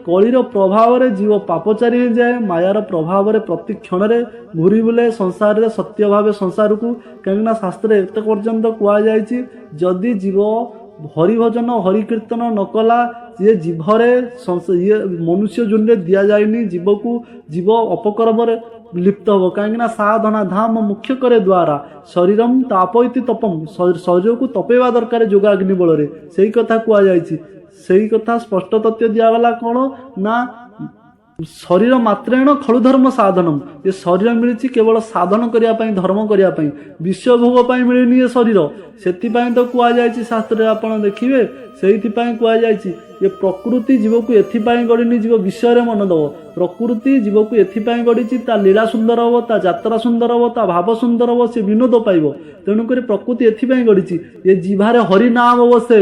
କଳିର ପ୍ରଭାବରେ ଜୀବ ପାପଚାରୀ ହେଇଯାଏ, ମାୟାର ପ୍ରଭାବରେ ପ୍ରତି କ୍ଷଣରେ ଘୁରି ବୁଲେ ସଂସାରରେ, ସତ୍ୟ ଭାବେ ସଂସାରକୁ। କାହିଁକିନା ଶାସ୍ତ୍ରରେ ଏତେ ପର୍ଯ୍ୟନ୍ତ କୁହାଯାଇଛି, ଯଦି ଜୀବ ହରିଭଜନ ହରିକୀର୍ତ୍ତନ ନ କଲା, ଇଏ ଜିଭରେ ଇଏ ମନୁଷ୍ୟ ଯୋନିରେ ଦିଆଯାଇନି ଜୀବକୁ, ଜୀବ ଅପକର୍ମରେ ଲିପ୍ତ ହବ। କାହିଁକିନା ସାଧନା ଧାମ ମୁଖ୍ୟ କରେ ଦ୍ୱାରା ଶରୀରମ ତାପଇତି ତପମ, ଶରୀରକୁ ତପେଇବା ଦରକାର ଯୋଗାଗ୍ନି ବଳରେ। ସେଇ କଥା କୁହାଯାଇଛି, ସେଇ କଥା ସ୍ପଷ୍ଟ ତଥ୍ୟ ଦିଆଗଲା। କ'ଣ ନା ଶରୀର ମାତ୍ରେଣ ଖଳୁ ଧର୍ମ ସାଧନମ। ଏ ଶରୀର ମିଳିଛି କେବଳ ସାଧନ କରିବା ପାଇଁ, ଧର୍ମ କରିବା ପାଇଁ, ବିଷୟ ଭୋଗ ପାଇଁ ମିଳିନି ଏ ଶରୀର। ସେଥିପାଇଁ ତ କୁହାଯାଇଛି ଶାସ୍ତ୍ରରେ, ଆପଣ ଦେଖିବେ, ସେଇଥିପାଇଁ କୁହାଯାଇଛି ଏ ପ୍ରକୃତି ଜୀବକୁ ଏଥିପାଇଁ ଗଢ଼ିନି ଜୀବ ବିଷୟରେ ମନ ଦେବ। ପ୍ରକୃତି ଜୀବକୁ ଏଥିପାଇଁ ଗଢ଼ିଛି, ତା ଲୀଳା ସୁନ୍ଦର ହେବ, ତା ଯାତ୍ରା ସୁନ୍ଦର ହେବ, ତା ଭାବ ସୁନ୍ଦର ହେବ, ସେ ବିନୋଦ ପାଇବ। ତେଣୁକରି ପ୍ରକୃତି ଏଥିପାଇଁ ଗଢ଼ିଛି। ଏ ଜିଭାରେ ହରିନାମ ବସେ,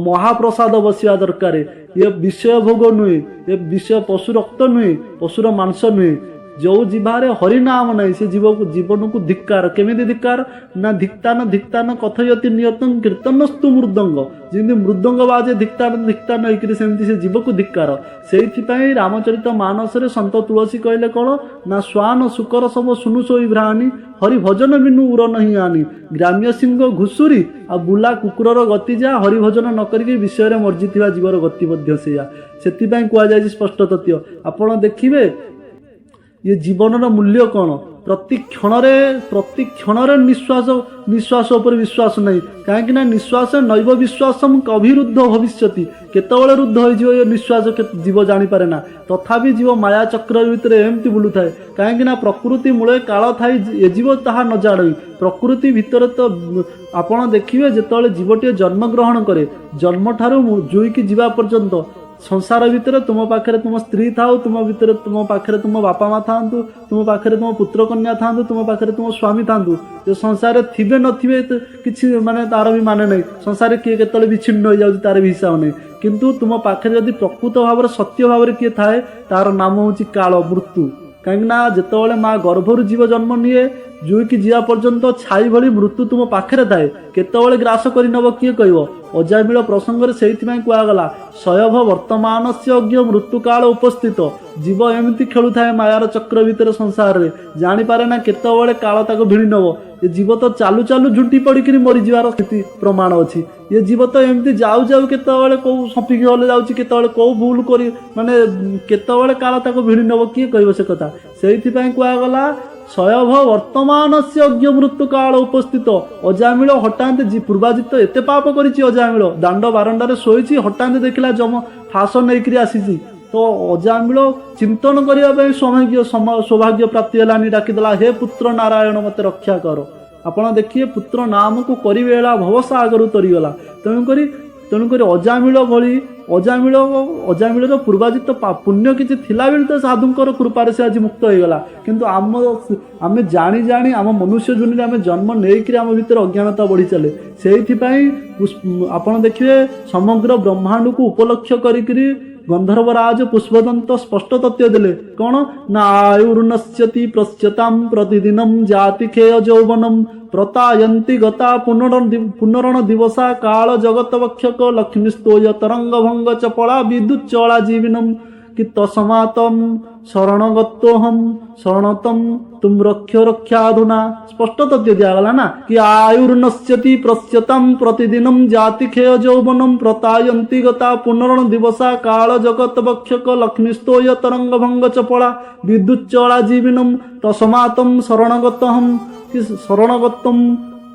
ମହାପ୍ରସାଦ ବସିବା ଦରକାର। ଇଏ ବିଷୟ ଭୋଗ ନୁହେଁ, ଏ ବିଷୟ ପଶୁ ରକ୍ତ ନୁହେଁ, ପଶୁର ମାଂସ ନୁହେଁ। ଯୋଉ ଜିଭାରେ ହରିନାମ ନାହିଁ, ସେ ଜୀବକୁ ଜୀବନକୁ ଧିକ୍କାର। କେମିତି ଧିକ୍କାର ନା ଧିକ୍ତାନ ଧିକ୍ତାନ କଥୟତି ନିୟତଂ କୀର୍ତ୍ତନସ୍ତୁ ମୃଦଙ୍ଗ। ଯେମିତି ମୃଦଙ୍ଗ ବାଜେ ଧିକ୍ତାନ ଧିକ୍ତାନ ହେଇକିରି, ସେମିତି ସେ ଜୀବକୁ ଧିକ୍କାର। ସେଇଥିପାଇଁ ରାମଚରିତ ମାନସରେ ସନ୍ତ ତୁଳସୀ କହିଲେ କ'ଣ ନା ଶ୍ୱାନ ଶୁକର ସମ ସୁନୁ ସୋଇ ଭ୍ରାଣୀ, ହରି ଭଜନ ବିନୁ ଉର ନହିଁ ଆନି। ଗ୍ରାମ୍ୟ ସିଂହ ଘୁଷୁରୀ ଆଉ ବୁଲା କୁକୁରର ଗତି ଯାହା, ହରିଭଜନ ନ କରିକି ବିଷୟରେ ମର୍ଜିଥିବା ଜୀବର ଗତି ମଧ୍ୟ ସେଇଆ। ସେଥିପାଇଁ କୁହାଯାଇଛି ସ୍ପଷ୍ଟ ତଥ୍ୟ। ଆପଣ ଦେଖିବେ, ଇଏ ଜୀବନର ମୂଲ୍ୟ କ'ଣ? ପ୍ରତି କ୍ଷଣରେ, ପ୍ରତି କ୍ଷଣରେ ନିଶ୍ୱାସ ନିଶ୍ୱାସ ଉପରେ ବିଶ୍ୱାସ ନାହିଁ। କାହିଁକି ନା ନିଶ୍ୱାସ ନୈବ ବିଶ୍ୱାସମ କଭିରୁଦ୍ଧ ଭବିଷ୍ୟତି। କେତେବେଳେ ରୁଦ୍ଧ ହେଇଯିବ ଏ ନିଶ୍ୱାସ, ଜୀବ ଜାଣିପାରେ ନା। ତଥାପି ଜୀବ ମାୟା ଚକ୍ର ଭିତରେ ଏମିତି ବୁଲୁଥାଏ। କାହିଁକି ନା ପ୍ରକୃତି ମୂଳେ କାଳ ଥାଇ, ଏ ଜୀବ ତାହା ନ ଜାଣଇ। ପ୍ରକୃତି ଭିତରେ ତ ଆପଣ ଦେଖିବେ, ଯେତେବେଳେ ଜୀବଟିଏ ଜନ୍ମଗ୍ରହଣ କରେ, ଜନ୍ମଠାରୁ ଜୁଇକି ଯିବା ପର୍ଯ୍ୟନ୍ତ ସଂସାର ଭିତରେ ତୁମ ପାଖରେ ତୁମ ସ୍ତ୍ରୀ ଥାଉ, ତୁମ ଭିତରେ ତୁମ ପାଖରେ ତୁମ ବାପା ମା ଥାଆନ୍ତୁ, ତୁମ ପାଖରେ ତୁମ ପୁତ୍ର କନ୍ୟା ଥାଆନ୍ତୁ, ତୁମ ପାଖରେ ତୁମ ସ୍ୱାମୀ ଥାଆନ୍ତୁ, ଏ ସଂସାରରେ ଥିବେ ନଥିବେ କିଛି ମାନେ ତାର ବି ମାନେ ନାହିଁ। ସଂସାରରେ କିଏ କେତେବେଳେ ବିଚ୍ଛିନ୍ନ ହେଇଯାଉଛି, ତାର ବି ହିସାବ ନାହିଁ। କିନ୍ତୁ ତୁମ ପାଖରେ ଯଦି ପ୍ରକୃତ ଭାବରେ ସତ୍ୟ ଭାବରେ କିଏ ଥାଏ, ତାର ନାମ ହେଉଛି କାଳ, ମୃତ୍ୟୁ। କାହିଁକି ନା ଯେତେବେଳେ ମା ଗର୍ଭରୁ ଜୀବ ଜନ୍ମ ନିଏ, ଜୁଇକି ଯିବା ପର୍ଯ୍ୟନ୍ତ ଛାଇ ଭଳି ମୃତ୍ୟୁ ତୁମ ପାଖରେ ଥାଏ। କେତେବେଳେ ଗ୍ରାସ କରିନବ, କିଏ କହିବ? ଅଜାମିଳ ପ୍ରସଙ୍ଗରେ ସେଇଥିପାଇଁ କୁହାଗଲା, ଶୟଭ ବର୍ତ୍ତମାନସ୍ୟ ଅଜ୍ଞ ମୃତ୍ୟୁକାଳ ଉପସ୍ଥିତ। ଜୀବ ଏମିତି ଖେଳୁଥାଏ ମାୟାର ଚକ୍ର ଭିତରେ ସଂସାରରେ, ଜାଣିପାରେ ନା କେତେବେଳେ କାଳ ତାକୁ ଭିଡ଼ି ନବ। ଏ ଜୀବ ତ ଚାଲୁ ଚାଲୁ ଝୁଣ୍ଟି ପଡ଼ିକିରି ମରିଯିବାର ସ୍ଥିତି ପ୍ରମାଣ ଅଛି। ଏ ଜୀବ ତ ଏମିତି ଯାଉ ଯାଉ କେତେବେଳେ କୋଉ ସପିକି ହଲେ ଯାଉଛି, କେତେବେଳେ କୋଉ ଭୁଲ କରି, ମାନେ କେତେବେଳେ କାଳ ତାକୁ ଭିଡ଼ି ନବ, କିଏ କହିବ ସେ କଥା? ସେଇଥିପାଇଁ କୁହାଗଲା, ଶୟଭ ବର୍ତ୍ତମାନସ୍ୟ ଅଜ୍ଞ ମୃତ୍ୟୁ କାଳ ଉପସ୍ଥିତ। ଅଜାମିଳ ହଠାତ୍ ପୂର୍ବାଜିତ ଏତେ ପାପ କରିଛି, ଅଜାମିଳ ଦାଣ୍ଡ ବାରଣ୍ଡାରେ ଶୋଇଛି, ହଠାତ୍ ଦେଖିଲା ଯମ ଫାସ ନେଇକିରି ଆସିଛି। ତ ଅଜାମିଳ ଚିନ୍ତନ କରିବା ପାଇଁ ସୌଭାଗ୍ୟ ପ୍ରାପ୍ତି ହେଲାନି। ଡାକିଦେଲା, "ହେ ପୁତ୍ର ନାରାୟଣ, ମୋତେ ରକ୍ଷା କର।" ଆପଣ ଦେଖିବେ, ପୁତ୍ର ନାମକୁ କରିବେଳା ଭବସାଗରୁ ତରିଗଲା। ତେଣୁକରି ଅଜାମିଳ ଭଳି ଅଜାମିଳର ପୂର୍ବାଜିତ ପୁଣ୍ୟ କିଛି ଥିଲା ବୋଲି ତ ସାଧୁଙ୍କର କୃପାରେ ସେ ଆଜି ମୁକ୍ତ ହେଇଗଲା। କିନ୍ତୁ ଆମେ ଜାଣି ଜାଣି ଆମ ମନୁଷ୍ୟ ଯୋନିରେ ଆମେ ଜନ୍ମ ନେଇକିରି ଆମ ଭିତରେ ଅଜ୍ଞାନତା ବଢ଼ି ଚାଲେ। ସେଇଥିପାଇଁ ଆପଣ ଦେଖିବେ, ସମଗ୍ର ବ୍ରହ୍ମାଣ୍ଡକୁ ଉପଲକ୍ଷ୍ୟ କରିକିରି ଗନ୍ଧର୍ବରାଜ ପୁଷ୍ପଦନ୍ତ ସ୍ପଷ୍ଟ ତଥ୍ୟ ଦେଲେ। କ'ଣ ନା ଆୟୁର୍ନଶ୍ୟତି ପ୍ରଶ୍ୟତାಂ ପ୍ରତିଦିନಂ ଜାତି କ୍ଷୟ ଯୌବନಂ ପ୍ରତାୟନ୍ତି ଗତା ପୁନରଣ ଦିବସା କାଳ ଜଗତ ବକ୍ଷକ ଲକ୍ଷ୍ମୀସ୍ତୋୟ ତରଙ୍ଗ ଭଙ୍ଗ ଚପଳା ବିଦ୍ୟୁତ୍ ଚଳା ଜୀବିନମ୍ କି ତସମାତମ ଶରଣଗତୋହମ ଶରଣତମ ତୁମ ରକ୍ଷ ରକ୍ଷାଧୁନା। ସ୍ପଷ୍ଟ ତଥ୍ୟ ଦିଆଗଲା ନା କି ଆୟୁର୍ନଶ୍ୟତି ପ୍ରଶ୍ୟତାಂ ପ୍ରତିଦିନಂ ଜାତି କ୍ଷୟ ଯୌବନಂ ପ୍ରତାୟନ୍ତି ଗତା ପୁନରଣ ଦିବସା କାଳ ଜଗତ ବକ୍ଷକ ଲକ୍ଷ୍ମୀସ୍ତୋୟ ତରଙ୍ଗ ଭଙ୍ଗ ଚପଳା ବିଦ୍ୟୁତ୍ ଚଳା ଜୀବିନମ୍ ତସମାତମ ଶରଣଗତହମ କି ଶରଣଗତମ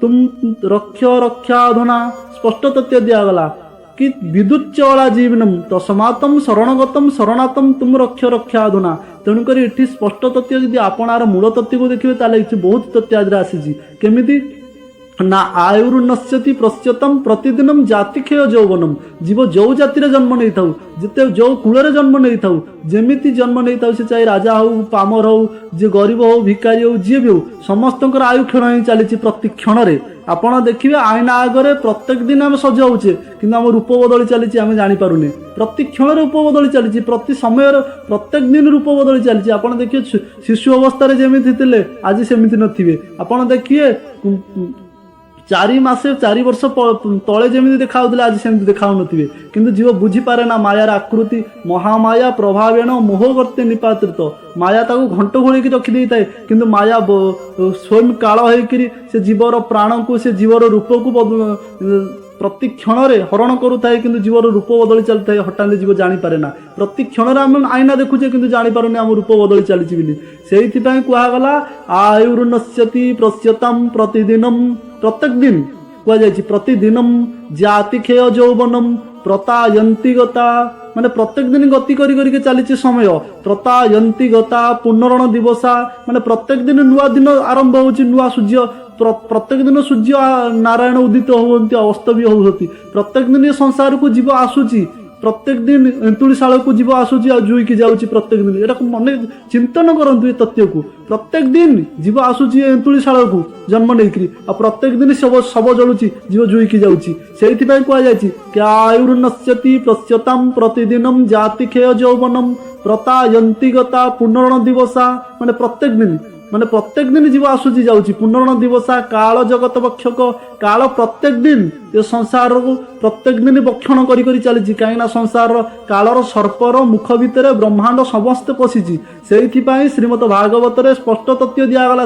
ତୁମ ରକ୍ଷ ରକ୍ଷାଧୁନା। ସ୍ପଷ୍ଟ ତଥ୍ୟ ଦିଆଗଲା କି ବିଦ୍ୟୁତ୍ ଚଳା ଜୀବନମ୍ ତସମାତମ ଶରଣଗତମ ଶରଣାତମ ତୁମ ରକ୍ଷ ରକ୍ଷାଧୁନା। ତେଣୁକରି ଏଠି ସ୍ପଷ୍ଟ ତଥ୍ୟ, ଯଦି ଆପଣ ଆର ମୂଳ ତଥ୍ୟକୁ ଦେଖିବେ, ତାହେଲେ ଏଠି ବହୁତ ତଥ୍ୟ ଆଜିରେ ଆସିଛି। କେମିତି ନା ଆୟୁର୍ନଶ୍ୟତି ପ୍ରଶ୍ୟତମ ପ୍ରତିଦିନମ ଜାତି କ୍ଷୟ ଯୌବନମ। ଜୀବ ଯୋଉ ଜାତିରେ ଜନ୍ମ ନେଇଥାଉ, ଯେତେ ଯୋଉ କୂଳରେ ଜନ୍ମ ନେଇଥାଉ, ଯେମିତି ଜନ୍ମ ନେଇଥାଉ, ସେ ଚାହେ ରାଜା ହଉ, ପାମର ହଉ, ଯିଏ ଗରିବ ହଉ, ଭିକାରୀ ହଉ, ଯିଏ ବି ହଉ, ସମସ୍ତଙ୍କର ଆୟୁ କ୍ଷଣ ହିଁ ଚାଲିଛି ପ୍ରତି କ୍ଷଣରେ। ଆପଣ ଦେଖିବେ, ଆଇନା ଆଗରେ ପ୍ରତ୍ୟେକ ଦିନ ଆମେ ସଜ ହଉଛେ, କିନ୍ତୁ ଆମ ରୂପ ବଦଳି ଚାଲିଛି, ଆମେ ଜାଣିପାରୁନେ। ପ୍ରତି କ୍ଷଣରେ ରୂପ ବଦଳି ଚାଲିଛି, ପ୍ରତି ସମୟରେ, ପ୍ରତ୍ୟେକ ଦିନ ରୂପ ବଦଳି ଚାଲିଛି। ଆପଣ ଦେଖିବେ, ଶିଶୁ ଅବସ୍ଥାରେ ଯେମିତି ଥିଲେ, ଆଜି ସେମିତି ନଥିବେ। ଆପଣ ଦେଖିବେ, 4 ମାସ 4 ବର୍ଷ ତଳେ ଯେମିତି ଦେଖାଯାଉଥିଲେ, ଆଜି ସେମିତି ଦେଖାଉନଥିବେ। କିନ୍ତୁ ଜୀବ ବୁଝିପାରେ ନା ମାୟାର ଆକୃତି। ମହାମାୟା ପ୍ରଭାବେଣ ମୋହଗର୍ତ୍ତେ ନିପାତିତ। ମାୟା ତାକୁ ଘଣ୍ଟ ଘୋଳେଇକି ରଖିଦେଇଥାଏ। କିନ୍ତୁ ମାୟା ସ୍ୱୟଂ କାଳ ହେଇକିରି ସେ ଜୀବର ପ୍ରାଣକୁ, ସେ ଜୀବର ରୂପକୁ ପ୍ରତି କ୍ଷଣରେ ହରଣ କରୁଥାଏ। କିନ୍ତୁ ଜୀବର ରୂପ ବଦଳି ଚାଲିଥାଏ, ହଠାତ୍ ଜୀବ ଜାଣିପାରେ ନା। ପ୍ରତି କ୍ଷଣରେ ଆମେ ଆଇନା ଦେଖୁଛେ, କିନ୍ତୁ ଜାଣିପାରୁନି ଆମ ରୂପ ବଦଳି ଚାଲିଛି ବୋଲି। ସେଇଥିପାଇଁ କୁହାଗଲା, ଆୟୁର୍ନଶ୍ୟତି ପ୍ରଶ୍ୟତାମ ପ୍ରତିଦିନମ। ପ୍ରତ୍ୟେକ ଦିନ କୁହାଯାଇଛି, ପ୍ରତିଦିନମ ଜାତି କ୍ଷୟ ଯୌବନମ ପ୍ରତାୟନ୍ତି ଗତା। ମାନେ ପ୍ରତ୍ୟେକ ଦିନ ଗତି କରି କରିକି ଚାଲିଛି ସମୟ। ପ୍ରତାୟନ୍ତି ଗତା ପୁନରଣ ଦିବସା। ମାନେ ପ୍ରତ୍ୟେକ ଦିନ ନୂଆ ଦିନ ଆରମ୍ଭ ହଉଛି, ନୂଆ ସୂର୍ଯ୍ୟ। ପ୍ରତ୍ୟେକ ଦିନ ସୂର୍ଯ୍ୟ ନାରାୟଣ ଉଦିତ ହୁଅନ୍ତି, ଅସ୍ତ ବି ହଉଛନ୍ତି। ପ୍ରତ୍ୟେକ ଦିନ ଏ ସଂସାରକୁ ଜୀବ ଆସୁଛି, ପ୍ରତ୍ୟେକ ଦିନ ଏନ୍ତୁଳିଶାଳକୁ ଜୀବ ଆସୁଛି ଆଉ ଜୁଇକି ଯାଉଛି ପ୍ରତ୍ୟେକ ଦିନ। ଏଟାକୁ ମନେ ଚିନ୍ତନ କରନ୍ତୁ ଏ ତଥ୍ୟକୁ। ପ୍ରତ୍ୟେକ ଦିନ ଜୀବ ଆସୁଛି ଏ ଏନ୍ତୁଳିଶାଳକୁ ଜନ୍ମ ନେଇକରି, ଆଉ ପ୍ରତ୍ୟେକ ଦିନ ଶବ ଶବ ଜଳୁଛି, ଜୀବ ଜୁଇକି ଯାଉଛି। ସେଇଥିପାଇଁ କୁହାଯାଇଛି କି ଆୟୁର୍ନଶ୍ୟତି ପ୍ରଶ୍ୟତାମ ପ୍ରତିଦିନମ ଜାତି କ୍ଷୟ ଯୌବନମ ପ୍ରତାୟନ୍ତି ଗତା ପୁନରଣ ଦିବସା। ମାନେ ପ୍ରତ୍ୟେକ ଦିନ, ମାନେ ପ୍ରତ୍ୟେକ ଦିନ ଜୀବ ଆସୁଛି ଯାଉଛି। ପୁନରଣ ଦିବସା କାଳ ଜଗତ ବକ୍ଷକ। କାଳ ପ୍ରତ୍ୟେକ ଦିନ ଏ ସଂସାରକୁ ପ୍ରତ୍ୟେକ ଦିନ ବକ୍ଷଣ କରି କରି ଚାଲିଛି। କାହିଁକିନା ସଂସାରର କାଳର ସର୍ପର ମୁଖ ଭିତରେ ବ୍ରହ୍ମାଣ୍ଡ ସମସ୍ତେ ପଶିଛି। ସେଇଥିପାଇଁ ଶ୍ରୀମଦ ଭାଗବତରେ ସ୍ପଷ୍ଟ ତଥ୍ୟ ଦିଆଗଲା।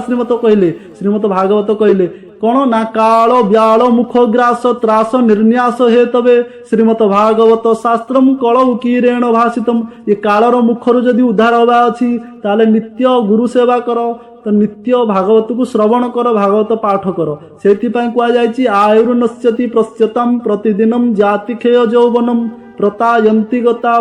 ଶ୍ରୀମଦ ଭାଗବତ କହିଲେ କଣ ନା, କାଳ ବ୍ୟାଳ ମୁଖ ଗ୍ରାସ ତ୍ରାସ ନିର୍ନ୍ୟାସ ହେତବେ ଶ୍ରୀମଦ ଭାଗବତ ଶାସ୍ତ୍ରମ କଳଉ କିରେଣ ଭାଷିତମ। ଏ କାଳର ମୁଖରୁ ଯଦି ଉଦ୍ଧାର ହେବା ଅଛି, ତାହେଲେ ନିତ୍ୟ ଗୁରୁ ସେବା କର, ତ ନିତ୍ୟ ଭାଗବତକୁ ଶ୍ରବଣ କର, ଭାଗବତ ପାଠ କର। ସେଇଥିପାଇଁ କୁହାଯାଇଛି, ଆୟୁର୍ନଶ୍ୟତି ପ୍ରଶ୍ୟତାମ ପ୍ରତିଦିନମ ଜାତି କ୍ଷୟ ଯୌବନମ ପ୍ରତାୟନ୍ତି ଗତା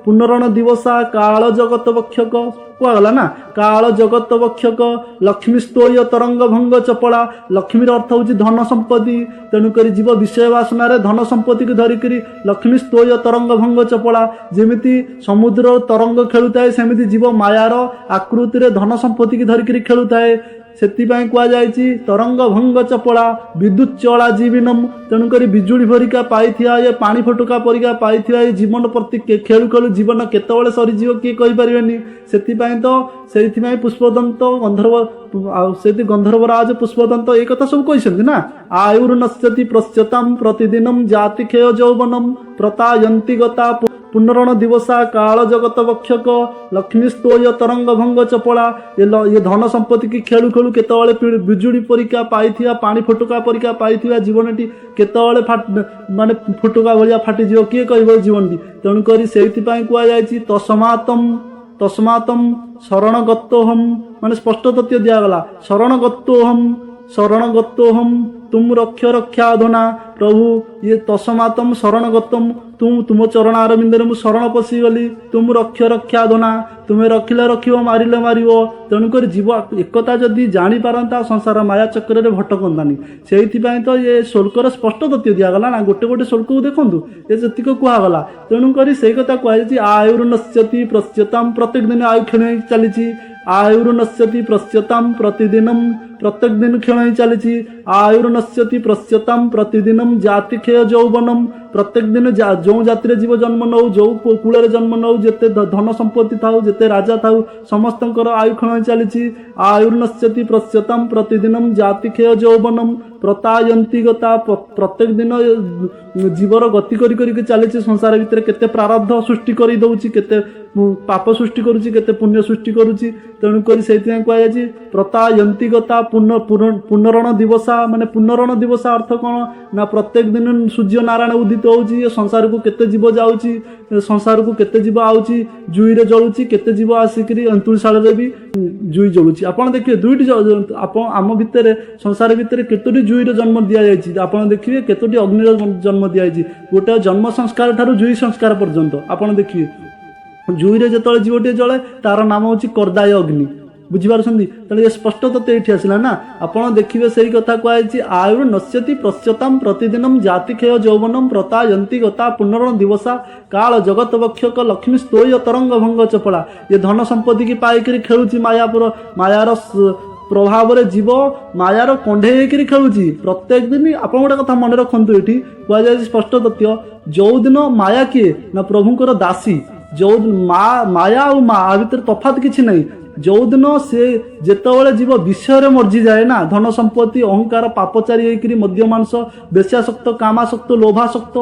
ପୁନରଣ ଦିବସା କାଳ ଜଗତ ବକ୍ଷକ। କୁହାଗଲା ନା, କାଳ ଜଗତ ବକ୍ଷକ ଲକ୍ଷ୍ମୀ ସ୍ତୋୟ ତରଙ୍ଗ ଭଙ୍ଗ ଚପଳା। ଲକ୍ଷ୍ମୀର ଅର୍ଥ ହେଉଛି ଧନ ସମ୍ପତ୍ତି। ତେଣୁକରି ଜୀବ ବିଷୟ ବାସନାରେ ଧନ ସମ୍ପତ୍ତିକୁ ଧରିକରି ଲକ୍ଷ୍ମୀ ସ୍ତୋୟ ତରଙ୍ଗ ଭଙ୍ଗ ଚପଳା। ଯେମିତି ସମୁଦ୍ର ତରଙ୍ଗ ଖେଳୁଥାଏ, ସେମିତି ଜୀବ ମାୟାର ଆକୃତିରେ ଧନ ସମ୍ପତ୍ତିକି ଧରିକରି ଖେଳୁଥାଏ। ସେଥିପାଇଁ କୁହାଯାଇଛି ତରଙ୍ଗ ଭଙ୍ଗ ଚପଳା ବିଦ୍ୟୁତ୍ ଚଳା ଜୀବିନମ। ତେଣୁକରି ବିଜୁଳି ଭରିକା ପାଇଥିବା, ଏ ପାଣି ଫଟୁକା ପରିକା ପାଇଥିବା ଏ ଜୀବନ ପ୍ରତି ଖେଳୁ ଖେଳୁ ଜୀବନ କେତେବେଳେ ସରିଯିବ, କିଏ କହିପାରିବେନି। ସେଥିପାଇଁ ତ, ସେଇଥିପାଇଁ ପୁଷ୍ପଦନ୍ତ ଗନ୍ଧର୍ବ, ଆଉ ସେଠି ଗନ୍ଧର୍ବରାଜ ପୁଷ୍ପଦନ୍ତ ଏଇ କଥା ସବୁ କହିଛନ୍ତି ନା। ଆୟୁର୍ନଶ୍ୟତି ପ୍ରଶ୍ୟତାମ ପ୍ରତିଦିନମ ଜାତି କ୍ଷୟ ଯୌବନମ ପ୍ରତାୟନ୍ତି ଗତା ପୁନରଣ ଦିବସା କାଳ ଜଗତ ବକ୍ଷକ ଲକ୍ଷ୍ମୀ ସ୍ତୋୟ ତରଙ୍ଗ ଭଙ୍ଗ ଚପଳା। ଏ ଧନ ସମ୍ପତ୍ତିକି ଖେଳୁ ଖେଳୁ କେତେବେଳେ ବିଜୁଳି ପରିକା ପାଇଥିବା, ପାଣି ଫଟୁକା ପରିକା ପାଇଥିବା ଜୀବନଟି କେତେବେଳେ ମାନେ ଫୁଟୁକା ଭଳିଆ ଫାଟିଯିବ, କିଏ କହିବ ଏ ଜୀବନଟି? ତେଣୁକରି ସେଇଥିପାଇଁ କୁହାଯାଇଛି ତସ୍ମାତମ ତସ୍ମାତମ ଶରଣଗତୋହମ। ମାନେ ସ୍ପଷ୍ଟ ତଥ୍ୟ ଦିଆଗଲା, ଶରଣଗତୋହମ, ଶରଣଗତୋହମ ତୁମ ରକ୍ଷ ରକ୍ଷାଧନା। ପ୍ରଭୁ, ଇଏ ତସ୍ମାତମ ଶରଣଗତମ, ତୁମ ଚରଣାରବିନ୍ଦରେ ମୁଁ ଶରଣ ପଶିଗଲି। ତୁମ ରକ୍ଷ ରକ୍ଷାଧନା, ତୁମେ ରଖିଲେ ରଖିବ, ମାରିଲେ ମାରିବ। ତେଣୁକରି ଜୀବ ଏକଥା ଯଦି ଜାଣିପାରନ୍ତା, ସଂସାର ମାୟା ଚକ୍ରରେ ଭଟକନ୍ତାନି। ସେଇଥିପାଇଁ ତ ଏ ଶ୍ଲୋକର ସ୍ପଷ୍ଟ ତଥ୍ୟ ଦିଆଗଲା ନା। ଗୋଟେ ଗୋଟେ ଶ୍ଲୋକକୁ ଦେଖନ୍ତୁ, ଏ ଯେତିକ କୁହାଗଲା। ତେଣୁକରି ସେଇ କଥା କୁହାଯାଇଛି, ଆୟୁର୍ନଶ୍ୟତି ପ୍ରଶ୍ୟତାମ। ପ୍ରତ୍ୟେକ ଦିନ ଆୟୁ କ୍ଷୀଣ ହେଇ ଚାଲିଛି। ଆୟୁର୍ନଶ୍ୟତି ପ୍ରଶ୍ୟତାମ ପ୍ରତିଦିନମ, ପ୍ରତ୍ୟେକ ଦିନ କ୍ଷୀଣ ହେଇ ଚାଲିଛି। ଆୟୁର୍ନଶ୍ୟତି ପ୍ରଶ୍ୟତାମ ପ୍ରତିଦିନମ ଜାତି କ୍ଷୟ ଯୌବନମ। ପ୍ରତ୍ୟେକ ଦିନ ଯୋଉ ଜାତିରେ ଜୀବ ଜନ୍ମ ନଉ, ଯୋଉ କୂଳରେ ଜନ୍ମ ନଉ, ଯେତେ ଧନ ସମ୍ପତ୍ତି ଥାଉ, ଯେତେ ରାଜା ଥାଉ, ସମସ୍ତଙ୍କର ଆୟୁ କ୍ଷୀଣ ହେଇ ଚାଲିଛି। ଆୟୁର୍ନଶ୍ୟତି ପ୍ରଶ୍ୟତାମ ପ୍ରତିଦିନମ ଜାତି କ୍ଷୟ ଯୌବନମ ପ୍ରତାୟନ୍ତି ଗତା। ପ୍ରତ୍ୟେକ ଦିନ ଏ ଜୀବର ଗତି କରି କରିକି ଚାଲିଛି। ସଂସାର ଭିତରେ କେତେ ପ୍ରାରବ୍ଧ ସୃଷ୍ଟି କରି ଦଉଛି, କେତେ ପାପ ସୃଷ୍ଟି କରୁଛି, କେତେ ପୁଣ୍ୟ ସୃଷ୍ଟି କରୁଛି। ତେଣୁକରି ସେଇଥିପାଇଁ କୁହାଯାଇଛି ପ୍ରତାୟନ୍ତି ଗତା ପୁନରଣ ଦିବସା। ମାନେ ପୁନରଣ ଦିବସା ଅର୍ଥ କ'ଣ ନା, ପ୍ରତ୍ୟେକ ଦିନ ସୂର୍ଯ୍ୟ ନାରାୟଣ ଉଦିତ ହଉଛି। ଏ ସଂସାରକୁ କେତେ ଜୀବ ଯାଉଛି, ଏ ସଂସାରକୁ କେତେ ଜୀବ ଆଉଛି, ଜୁଇରେ ଜଳୁଛି, କେତେ ଜୀବ ଆସିକିରି ଏନ୍ତୁଳିଶାଳରେ ବି ଜୁଇ ଜଳୁଛି। ଆପଣ ଦେଖିବେ ଦୁଇଟି ଆପଣ ଆମ ଭିତରେ, ସଂସାର ଭିତରେ କେତୋଟି ଜୁଇର ଜନ୍ମ ଦିଆଯାଇଛି। ଆପଣ ଦେଖିବେ କେତୋଟି ଅଗ୍ନିର ଜନ୍ମ ଦିଆଯାଇଛି। ଗୋଟେ ଜନ୍ମ ସଂସ୍କାର ଠାରୁ ଜୁଇ ସଂସ୍କାର ପର୍ଯ୍ୟନ୍ତ ଆପଣ ଦେଖିବେ। ଜୁଇରେ ଯେତେବେଳେ ଜୀବଟିଏ ଜଳେ, ତାର ନାମ ହେଉଛି କର୍ଦାୟ ଅଗ୍ନି। ବୁଝିପାରୁଛନ୍ତି? ତେଣୁ ଏ ସ୍ପଷ୍ଟ ତଥ୍ୟ ଏଇଠି ଆସିଲା ନା। ଆପଣ ଦେଖିବେ, ସେଇ କଥା କୁହାଯାଇଛି, ଆୟୁର୍ ନଶ୍ୟତି ପ୍ରଶ୍ୟତାମ ପ୍ରତିଦିନମ ଜାତି କ୍ଷୟ ଯୌବନମ ପ୍ରତାୟନ୍ତି ଗତା ପୁନରଣ ଦିବସା କାଳ ଜଗତ ବକ୍ଷକ ଲକ୍ଷ୍ମୀ ସ୍ତୋୟ ତରଙ୍ଗ ଭଙ୍ଗ ଚପଳା। ଏ ଧନ ସମ୍ପତ୍ତିକି ପାଇକିରି ଖେଳୁଛି। ମାୟାପୁର ମାୟାର ପ୍ରଭାବରେ ଜୀବ ମାୟାର କଣ୍ଢେଇ ହେଇକିରି ଖେଳୁଛି ପ୍ରତ୍ୟେକ ଦିନ। ଆପଣ ଗୋଟେ କଥା ମନେ ରଖନ୍ତୁ, ଏଠି କୁହାଯାଇଛି ସ୍ପଷ୍ଟ ତଥ୍ୟ, ଯୋଉଦିନ ମାୟା କିଏ ନା ପ୍ରଭୁଙ୍କର ଦାସୀ। ଯୋଉ ମା, ମାୟା ଆଉ ମା ଆ ଭିତରେ ତଫାତ କିଛି ନାହିଁ। ଯେଉଁଦିନ ସେ ଯେତେବେଳେ ଜୀବ ବିଷୟରେ ମର୍ଜିଯାଏ ନା, ଧନ ସମ୍ପତ୍ତି ଅହଙ୍କାର ପାପଚାରୀ ହେଇକିରି ମଦ୍ୟ ମାଂସ ବେଶ୍ୟାସକ୍ତ କାମାସକ୍ତ ଲୋଭାସକ୍ତ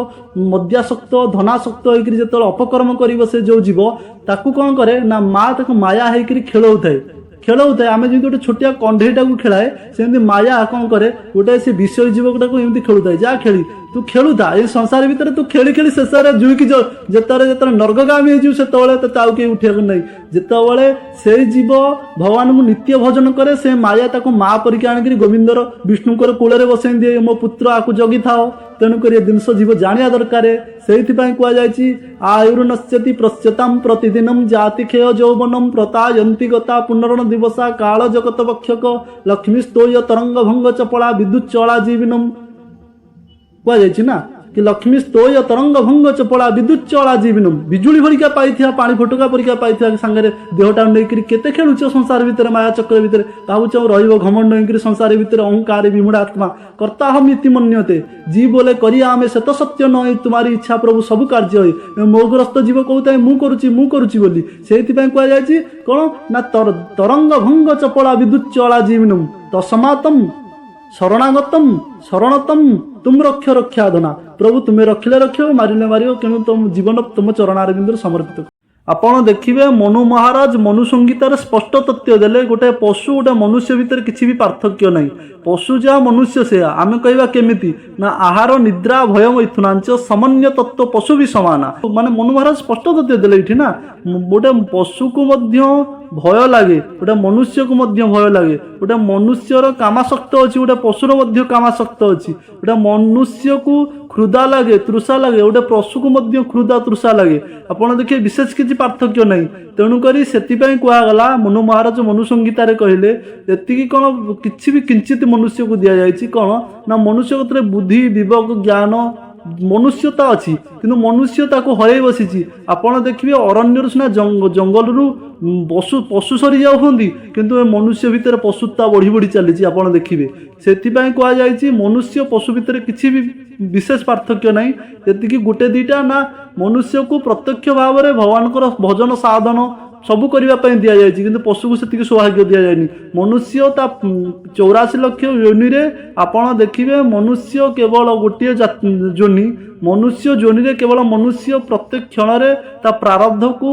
ମଦ୍ୟାସକ୍ତ ଧନାସକ୍ତ ହେଇକିରି ଯେତେବେଳେ ଅପକର୍ମ କରିବ, ସେ ଯେଉଁ ଜୀବ ତାକୁ କ'ଣ କରେ ନା ମା ତାକୁ ମାୟା ହେଇକିରି ଖେଳଉଥାଏ ଖେଳଉଥାଏ। ଆମେ ଯେମିତି ଗୋଟେ ଛୋଟିଆ କଣ୍ଢେଇଟାକୁ ଖେଳାଏ, ସେମିତି ମାୟା କ'ଣ କରେ, ଗୋଟେ ସେ ବିଷୟ ଜୀବଟାକୁ ଏମିତି ଖେଳୁଥାଏ। ଯାହା ଖେଳି ତୁ ଖେଳୁଥା ଏଇ ସଂସାର ଭିତରେ, ତୁ ଖେଳି ଖେଳି ଶେଷରେ ଜୁଇକି ଯେତେବେଳେ ଯେତେବେଳେ ନର୍ଗଗାମୀ ହେଇଯିବୁ, ସେତେବେଳେ ତତେ ଆଉ କେହି ଉଠିବାକୁ ନାହିଁ। ଯେତେବେଳେ ସେଇ ଜୀବ ଭଗବାନଙ୍କୁ ନିତ୍ୟ ଭଜନ କରେ, ସେ ମାୟା ତାକୁ ମା ପରିକା ଆଣିକିରି ଗୋବିନ୍ଦର ବିଷ୍ଣୁଙ୍କର କୂଳରେ ବସେଇ ଦିଏ, ମୋ ପୁତ୍ର ଆକୁ ଜଗିଥାଅ। ତେଣୁକରି ଏ ଜିନିଷ ଜୀବ ଜାଣିବା ଦରକାର। ସେଇଥିପାଇଁ କୁହାଯାଇଛି, ଆୟୁର୍ନଶ୍ୟତି ପ୍ରଶ୍ୟତାಂ ପ୍ରତିଦିନಂ ଜାତି କ୍ଷୟ ଯୌବନಂ ପ୍ରତାୟନ୍ତି ଗତା ପୁନରଣ ଦିବସା କାଳ ଜଗତ ବକ୍ଷକ ଲକ୍ଷ୍ମୀ ସ୍ତୋୟ ତରଙ୍ଗ ଭଙ୍ଗ ଚପଳା ବିଦ୍ୟୁତ୍ ଚଳା ଜୀବିନମ୍। କୁହାଯାଇଛି ନା କି ଲକ୍ଷ୍ମୀ ସ୍ତୋୟ ତରଙ୍ଗ ଭଙ୍ଗ ଚପଳା ବିଦ୍ୟୁତ୍ ଚଳା ଜୀବିନମ୍। ବିଜୁଳି ଭରିକା ପାଇଥିବା, ପାଣି ଫୋଟକା ପରିକା ପାଇଥିବା ସାଙ୍ଗରେ ଦେହଟା ନେଇକରି କେତେ ଖେଳୁଛ ସଂସାର ଭିତରେ, ମାୟା ଚକ୍ର ଭିତରେ। ଭାବୁଛ ରହିବ ଘମଣ୍ଡ ହେଇକରି ସଂସାର ଭିତରେ, ଅହଙ୍କାର ବିମୂଢ଼ ଆତ୍ମା କର୍ତ୍ତାହମ୍ ଇତି ମନ୍ୟତେ। ଜି ବୋଲେ କରିବା ଆମେ ସେତ ସତ୍ୟ ନয়, ତୁମାରି ଇଚ୍ଛା ପ୍ରଭୁ ସବୁ କାର୍ଯ୍ୟ ହଏ। ମୋହଗ୍ରସ୍ତ ଜୀବ କହୁଥାଏ ମୁଁ କରୁଛି, ମୁଁ କରୁଛି ବୋଲି। ସେଇଥିପାଇଁ କୁହାଯାଇଛି କ'ଣ ନା ତରଙ୍ଗ ଭଙ୍ଗ ଚପଳା ବିଦ୍ୟୁତ୍ ଚଳା ଜୀବିନମ୍ ତସମାତମ୍ ଶରଣାଗତମ୍ ଶରଣତମ୍ ତୁମ ରକ୍ଷ ରକ୍ଷାଧନା। ପ୍ରଭୁ ତୁମେ ରଖିଲେ ରଖିବ, ମାରିଲେ ମାରିବ, ତେଣୁ ତୁମ ଜୀବନ ତୁମ ଚରଣାରବିନ୍ଦରେ ସମର୍ପିତ। ଆପଣ ଦେଖିବେ, ମନୁ ମହାରାଜ ମନୁ ସଂହିତାରେ ସ୍ପଷ୍ଟ ତଥ୍ୟ ଦେଲେ, ଗୋଟେ ପଶୁ ଗୋଟେ ମନୁଷ୍ୟ ଭିତରେ କିଛି ବି ପାର୍ଥକ୍ୟ ନାହିଁ। ପଶୁ ଯାହା ମନୁଷ୍ୟ ସେୟା। ଆମେ କହିବା କେମିତି ନା ଆହାର ନିଦ୍ରା ଭୟ ମୈଥୁନାଞ୍ଚ ସମନ୍ୟ ତତ୍ତ୍ୱ ପଶୁ ବି ସମାନା। ମାନେ ମନୁ ମହାରାଜ ସ୍ପଷ୍ଟ ତଥ୍ୟ ଦେଲେ ଏଇଠି ନା, ଗୋଟେ ପଶୁକୁ ମଧ୍ୟ ଭୟ ଲାଗେ, ଗୋଟେ ମନୁଷ୍ୟକୁ ମଧ୍ୟ ଭୟ ଲାଗେ। ଗୋଟେ ମନୁଷ୍ୟର କାମାସକ୍ତ ଅଛି, ଗୋଟେ ପଶୁର ମଧ୍ୟ କାମାସକ୍ତ ଅଛି। ଗୋଟେ ମନୁଷ୍ୟକୁ କ୍ଷୁଧା ଲାଗେ, ତୃଷା ଲାଗେ, ଗୋଟେ ପଶୁକୁ ମଧ୍ୟ କ୍ଷୁଧା ତୃଷା ଲାଗେ। ଆପଣ ଦେଖିବେ, ବିଶେଷ କିଛି ପାର୍ଥକ୍ୟ ନାହିଁ। ତେଣୁକରି ସେଥିପାଇଁ କୁହାଗଲା, ମନୁ ମହାରାଜ ମନୁ ସଂହିତାରେ କହିଲେ ଏତିକି କ'ଣ, କିଛି ବି କିଞ୍ଚିତ ମନୁଷ୍ୟକୁ ଦିଆଯାଇଛି କ'ଣ ନା ମନୁଷ୍ୟ କତିରେ ବୁଦ୍ଧି ବିବେକ ଜ୍ଞାନ ମନୁଷ୍ୟତା ଅଛି, କିନ୍ତୁ ମନୁଷ୍ୟ ତାକୁ ହରେଇ ବସିଛି। ଆପଣ ଦେଖିବେ, ଅରଣ୍ୟରୁ ସିନା ଜଙ୍ଗଲରୁ ପଶୁ ପଶୁ ସରିଯାଉଛନ୍ତି, କିନ୍ତୁ ଏ ମନୁଷ୍ୟ ଭିତରେ ପଶୁତା ବଢ଼ି ବଢ଼ି ଚାଲିଛି ଆପଣ ଦେଖିବେ। ସେଥିପାଇଁ କୁହାଯାଇଛି ମନୁଷ୍ୟ ପଶୁ ଭିତରେ କିଛି ବି ବିଶେଷ ପାର୍ଥକ୍ୟ ନାହିଁ। ଏତିକି ଗୋଟେ ଦୁଇଟା ନା ମନୁଷ୍ୟକୁ ପ୍ରତ୍ୟକ୍ଷ ଭାବରେ ଭଗବାନଙ୍କର ଭଜନ ସାଧନ ସବୁ କରିବା ପାଇଁ ଦିଆଯାଇଛି, କିନ୍ତୁ ପଶୁକୁ ସେତିକି ସୌଭାଗ୍ୟ ଦିଆଯାଇନି। ମନୁଷ୍ୟ ତା 84 ଲକ୍ଷ ଯୋନିରେ ଆପଣ ଦେଖିବେ, ମନୁଷ୍ୟ କେବଳ ଗୋଟିଏ ଯୋନି। ମନୁଷ୍ୟ ଯୋନିରେ କେବଳ ମନୁଷ୍ୟ ପ୍ରତ୍ୟେକ କ୍ଷଣରେ ତା ପ୍ରାରବ୍ଧକୁ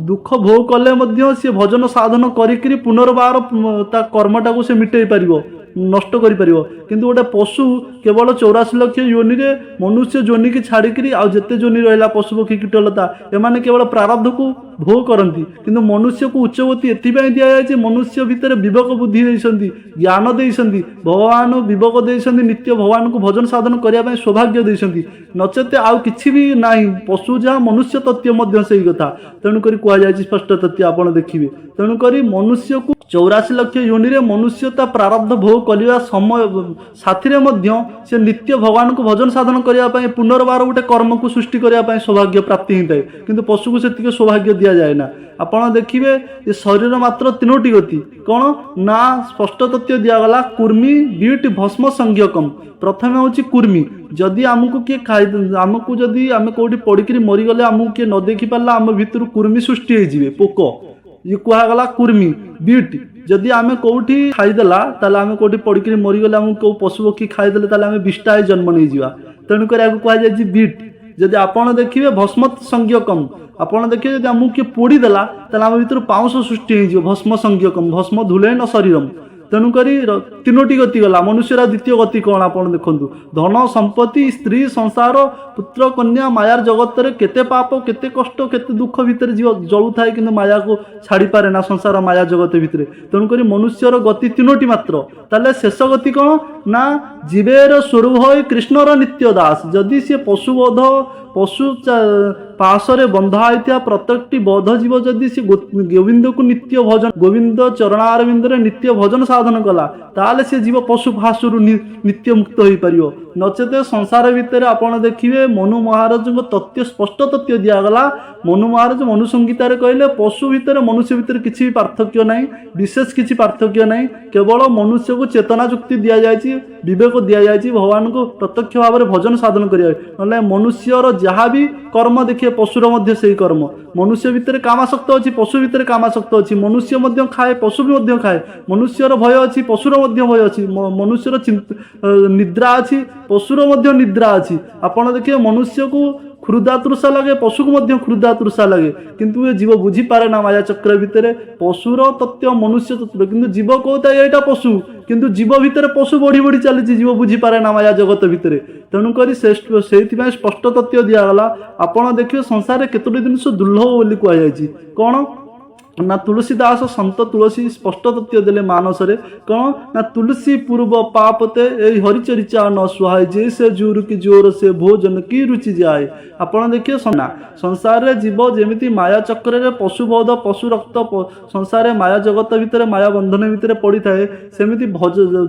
ଦୁଃଖ ଭୋଗ କଲେ ମଧ୍ୟ ସିଏ ଭଜନ ସାଧନ କରିକିରି ପୁନର୍ବାର ତା କର୍ମଟାକୁ ସେ ମିଟେଇ ପାରିବ, ନଷ୍ଟ କରିପାରିବ। କିନ୍ତୁ ଗୋଟେ ପଶୁ କେବଳ 84 ଲକ୍ଷ ଯୋନିରେ ମନୁଷ୍ୟ ଯୋନିକି ଛାଡ଼ିକିରି ଆଉ ଯେତେ ଯୋନି ରହିଲା, ପଶୁ ପକ୍ଷୀ କୀଟଲତା, ଏମାନେ କେବଳ ପ୍ରାରବ୍ଧକୁ ଭୋଗ କରନ୍ତି। କିନ୍ତୁ ମନୁଷ୍ୟକୁ ଉଚ୍ଚଗତି ଏଥିପାଇଁ ଦିଆଯାଇଛି, ମନୁଷ୍ୟ ଭିତରେ ବିବେକ ବୁଦ୍ଧି ଦେଇଛନ୍ତି, ଜ୍ଞାନ ଦେଇଛନ୍ତି ଭଗବାନ, ବିବେକ ଦେଇଛନ୍ତି, ନିତ୍ୟ ଭଗବାନଙ୍କୁ ଭଜନ ସାଧନ କରିବା ପାଇଁ ସୌଭାଗ୍ୟ ଦେଇଛନ୍ତି। ନଚେତ ଆଉ କିଛି ବି ନାହିଁ। ପଶୁ ଯାହା ମନୁଷ୍ୟ ତତ୍ତ୍ୱ ମଧ୍ୟ ସେଇ କଥା। ତେଣୁକରି କୁହାଯାଇଛି ସ୍ପଷ୍ଟ ତଥ୍ୟ ଆପଣ ଦେଖିବେ। ତେଣୁକରି ମନୁଷ୍ୟକୁ 84 ଲକ୍ଷ ଯୋନିରେ ମନୁଷ୍ୟ ତା ପ୍ରାରବ୍ଧ ଭୋଗ କରିବା ସମୟ ସାଥିରେ ମଧ୍ୟ ସେ ନିତ୍ୟ ଭଗବାନଙ୍କୁ ଭଜନ ସାଧନ କରିବା ପାଇଁ ପୁନର୍ବାର ଗୋଟେ କର୍ମକୁ ସୃଷ୍ଟି କରିବା ପାଇଁ ସୌଭାଗ୍ୟ ପ୍ରାପ୍ତି ହେଇଥାଏ, କିନ୍ତୁ ପଶୁକୁ ସେତିକି ସୌଭାଗ୍ୟ ଦିଆଯାଏ ନା। ଆପଣ ଦେଖିବେ, ଏ ଶରୀର ମାତ୍ର ତିନୋଟି ଗତି କ'ଣ ନା ସ୍ପଷ୍ଟ ତଥ୍ୟ ଦିଆଗଲା, କୁର୍ମି ବିଟ୍ ଭସ୍ମ ସଂଜ୍ଞକମ୍। ପ୍ରଥମେ ହେଉଛି କୁର୍ମି। ଯଦି ଆମକୁ କିଏ ଖାଇ, ଆମକୁ ଯଦି ଆମେ କେଉଁଠି ପଡ଼ିକିରି ମରିଗଲେ, ଆମକୁ କିଏ ନ ଦେଖିପାରିଲା, ଆମ ଭିତରୁ କୁର୍ମି ସୃଷ୍ଟି ହେଇଯିବେ, ପୋକ। ଇଏ କୁହାଗଲା କୁର୍ମି। ବିଟ୍, ଯଦି ଆମେ କେଉଁଠି ଖାଇଦେଲା, ତାହେଲେ ଆମେ କେଉଁଠି ପଡ଼ିକିରି ମରିଗଲେ, ଆମକୁ କେଉଁ ପଶୁ ପକ୍ଷୀ ଖାଇଦେଲେ, ତାହେଲେ ଆମେ ବିଷ୍ଠା ହେଇ ଜନ୍ମ ନେଇଯିବା। ତେଣୁକରି ଏହାକୁ କୁହାଯାଇଛି ବିଟ୍। ଯଦି ଆପଣ ଦେଖିବେ, ଭସ୍ମ ସଂଜ୍ଞକମ୍। ଆପଣ ଦେଖିବେ, ଯଦି ଆମକୁ କିଏ ପୋଡ଼ିଦେଲା, ତାହେଲେ ଆମ ଭିତରୁ ପାଉଁଶ ସୃଷ୍ଟି ହେଇଯିବ, ଭସ୍ମ ସଂଜ୍ଞକମ୍, ଭସ୍ମ ଧୂଲେନ ଶରୀରମ୍। ତେଣୁକରି ତିନୋଟି ଗତି ଗଲା। ମନୁଷ୍ୟର ଦ୍ୱିତୀୟ ଗତି କ'ଣ ଆପଣ ଦେଖନ୍ତୁ। ଧନ ସମ୍ପତ୍ତି ସ୍ତ୍ରୀ ସଂସାର ପୁତ୍ର କନ୍ୟା ମାୟାର ଜଗତରେ କେତେ ପାପ, କେତେ କଷ୍ଟ, କେତେ ଦୁଃଖ ଭିତରେ ଜୀବ ଜଳୁଥାଏ, କିନ୍ତୁ ମାୟାକୁ ଛାଡ଼ିପାରେ ନା ସଂସାର ମାୟା ଜଗତ ଭିତରେ। ତେଣୁକରି ମନୁଷ୍ୟର ଗତି ତିନୋଟି ମାତ୍ର। ତାହେଲେ ଶେଷ ଗତି କ'ଣ ନା ଜୀବେର ସ୍ୱରୂପ ହୋଇ କୃଷ୍ଣର ନିତ୍ୟ ଦାସ। ଯଦି ସିଏ ପଶୁବଧ ପଶୁ ପାଶରେ ବନ୍ଧା ହେଇଥିବା ପ୍ରତ୍ୟେକଟି ବଦ୍ଧ ଜୀବ ଯଦି ସେ ଗୋବିନ୍ଦକୁ ନିତ୍ୟ ଭଜନ, ଗୋବିନ୍ଦ ଚରଣାରବିନ୍ଦରେ ନିତ୍ୟ ଭଜନ ସାଧନ କଲା, ତାହେଲେ ସେ ଜୀବ ପଶୁ ଫାଶରୁ ନିତ୍ୟ ମୁକ୍ତ ହୋଇପାରିବ। ନଚେତ ସଂସାର ଭିତରେ ଆପଣ ଦେଖିବେ, ମନୁ ମହାରାଜଙ୍କ ତଥ୍ୟ ସ୍ପଷ୍ଟ ତଥ୍ୟ ଦିଆଗଲା, ମନୁ ମହାରାଜ ମନୁ ସଂହିତାରେ କହିଲେ ପଶୁ ଭିତରେ ମନୁଷ୍ୟ ଭିତରେ କିଛି ବି ପାର୍ଥକ୍ୟ ନାହିଁ, ବିଶେଷ କିଛି ପାର୍ଥକ୍ୟ ନାହିଁ। କେବଳ ମନୁଷ୍ୟକୁ ଚେତନା ଯୁକ୍ତି ଦିଆଯାଇଛି, ବିବେକ ଦିଆଯାଇଛି ଭଗବାନଙ୍କୁ ପ୍ରତ୍ୟକ୍ଷ ଭାବରେ ଭଜନ ସାଧନ କରିବା। ନହେଲେ ମନୁଷ୍ୟର ଯାହା ବି କର୍ମ ଦେଖିବେ, ପଶୁର ମଧ୍ୟ ସେଇ କର୍ମ। ମନୁଷ୍ୟ ଭିତରେ କାମାସକ୍ତ ଅଛି, ପଶୁ ଭିତରେ କାମାସକ୍ତ ଅଛି। ମନୁଷ୍ୟ ମଧ୍ୟ ଖାଏ, ପଶୁ ବି ମଧ୍ୟ ଖାଏ। ମନୁଷ୍ୟର ଭୟ ଅଛି, ପଶୁର ମଧ୍ୟ ଭୟ ଅଛି। ମନୁଷ୍ୟର ନିଦ୍ରା ଅଛି, ପଶୁର ମଧ୍ୟ ନିଦ୍ରା ଅଛି। ଆପଣ ଦେଖିବେ, ମନୁଷ୍ୟକୁ କ୍ଷୁଧା ତୃଷା ଲାଗେ, ପଶୁକୁ ମଧ୍ୟ କ୍ଷୁଧା ତୃଷା ଲାଗେ। କିନ୍ତୁ ଏ ଜୀବ ବୁଝିପାରେ ନା ମାୟା ଚକ୍ର ଭିତରେ ପଶୁର ତତ୍ତ୍ୱ, ମନୁଷ୍ୟ ତତ୍ତ୍ୱ। କିନ୍ତୁ ଜୀବ କହୁଥାଏ ଏଇଟା ପଶୁ, କିନ୍ତୁ ଜୀବ ଭିତରେ ପଶୁ ବଢି ବଢି ଚାଲିଛି। ଜୀବ ବୁଝିପାରେ ନା ମାୟା ଜଗତ ଭିତରେ। ତେଣୁକରି ସେ ସେଇଥିପାଇଁ ସ୍ପଷ୍ଟ ତତ୍ତ୍ୱ ଦିଆଗଲା। ଆପଣ ଦେଖିବେ, ସଂସାରରେ କେତୋଟି ଜିନିଷ ଦୁର୍ଲଭ ବୋଲି କୁହାଯାଇଛି। କ'ଣ ନା ତୁଳସୀ ଦାସ, ସନ୍ତ ତୁଳସୀ ସ୍ପଷ୍ଟ ତତ୍ତ୍ୱ ଦେଲେ ମାନସରେ। କ'ଣ ନା ତୁଳସୀ ପୂର୍ବ ପାପତେ ଏଇ ହରିଚରିଚା ନ ସୁହାଏ, ଯେ ସେ ଜୁର କି ଜୋର ସେ ଭୋଜନ କି ରୁଚି ଯାଏ। ଆପଣ ଦେଖିବେ ନା ସଂସାରରେ ଜୀବ ଯେମିତି ମାୟା ଚକ୍ରରେ ପଶୁବଧ, ପଶୁ ରକ୍ତ, ସଂସାରରେ ମାୟା ଜଗତ ଭିତରେ ମାୟା ବନ୍ଧନ ଭିତରେ ପଡ଼ିଥାଏ, ସେମିତି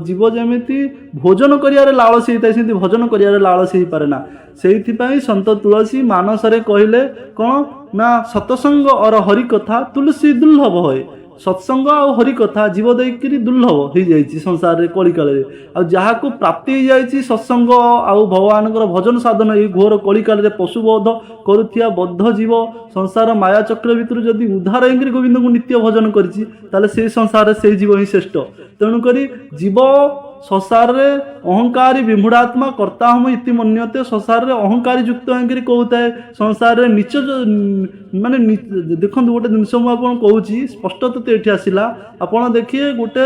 ଜୀବ ଯେମିତି ଭୋଜନ କରିବାରେ ଲାଳସୀ ହେଇଥାଏ, ସେମିତି ଭଜନ କରିବାରେ ଲାଳସୀ ହେଇପାରେ ନା। ସେଇଥିପାଇଁ ସନ୍ତ ତୁଳସୀ ମାନସରେ କହିଲେ କ'ଣ ନା ସତସଙ୍ଗ ଅର ହରି କଥା ତୁଳସୀ ଦୁର୍ଲଭ ହଏ। ସତ୍ସଙ୍ଗ ଆଉ ହରି କଥା ଜୀବ ଦେଇକିରି ଦୁର୍ଲଭ ହେଇଯାଇଛି ସଂସାରରେ କଳିକାଳରେ। ଆଉ ଯାହାକୁ ପ୍ରାପ୍ତି ହେଇଯାଇଛି ସତ୍ସଙ୍ଗ ଆଉ ଭଗବାନଙ୍କର ଭଜନ ସାଧନ, ଏଇ ଘୋର କଳିକାଳରେ ପଶୁବଧ କରୁଥିବା ବଦ୍ଧ ଜୀବ ସଂସାର ମାୟା ଚକ୍ର ଭିତରୁ ଯଦି ଉଦ୍ଧାର ହେଇକିରି ଗୋବିନ୍ଦଙ୍କୁ ନିତ୍ୟ ଭଜନ କରିଛି, ତାହେଲେ ସେଇ ସଂସାରରେ ସେଇ ଜୀବ ହିଁ ଶ୍ରେଷ୍ଠ। ତେଣୁକରି ଜୀବ ସଂସାରରେ ଅହଙ୍କାରୀ ବିମୂଢ଼ାତ୍ମା କର୍ତ୍ତାହମ ଇତି ମନ୍ୟତେ। ସଂସାରରେ ଅହଙ୍କାରୀ ଯୁକ୍ତ ହେଇକିରି କହୁଥାଏ ସଂସାରରେ ନିଚ ମାନେ ଦେଖନ୍ତୁ, ଗୋଟେ ଜିନିଷ ମୁଁ ଆପଣଙ୍କୁ କହୁଛି, ସ୍ପଷ୍ଟ ତ ଏଠି ଆସିଲା। ଆପଣ ଦେଖିବେ, ଗୋଟେ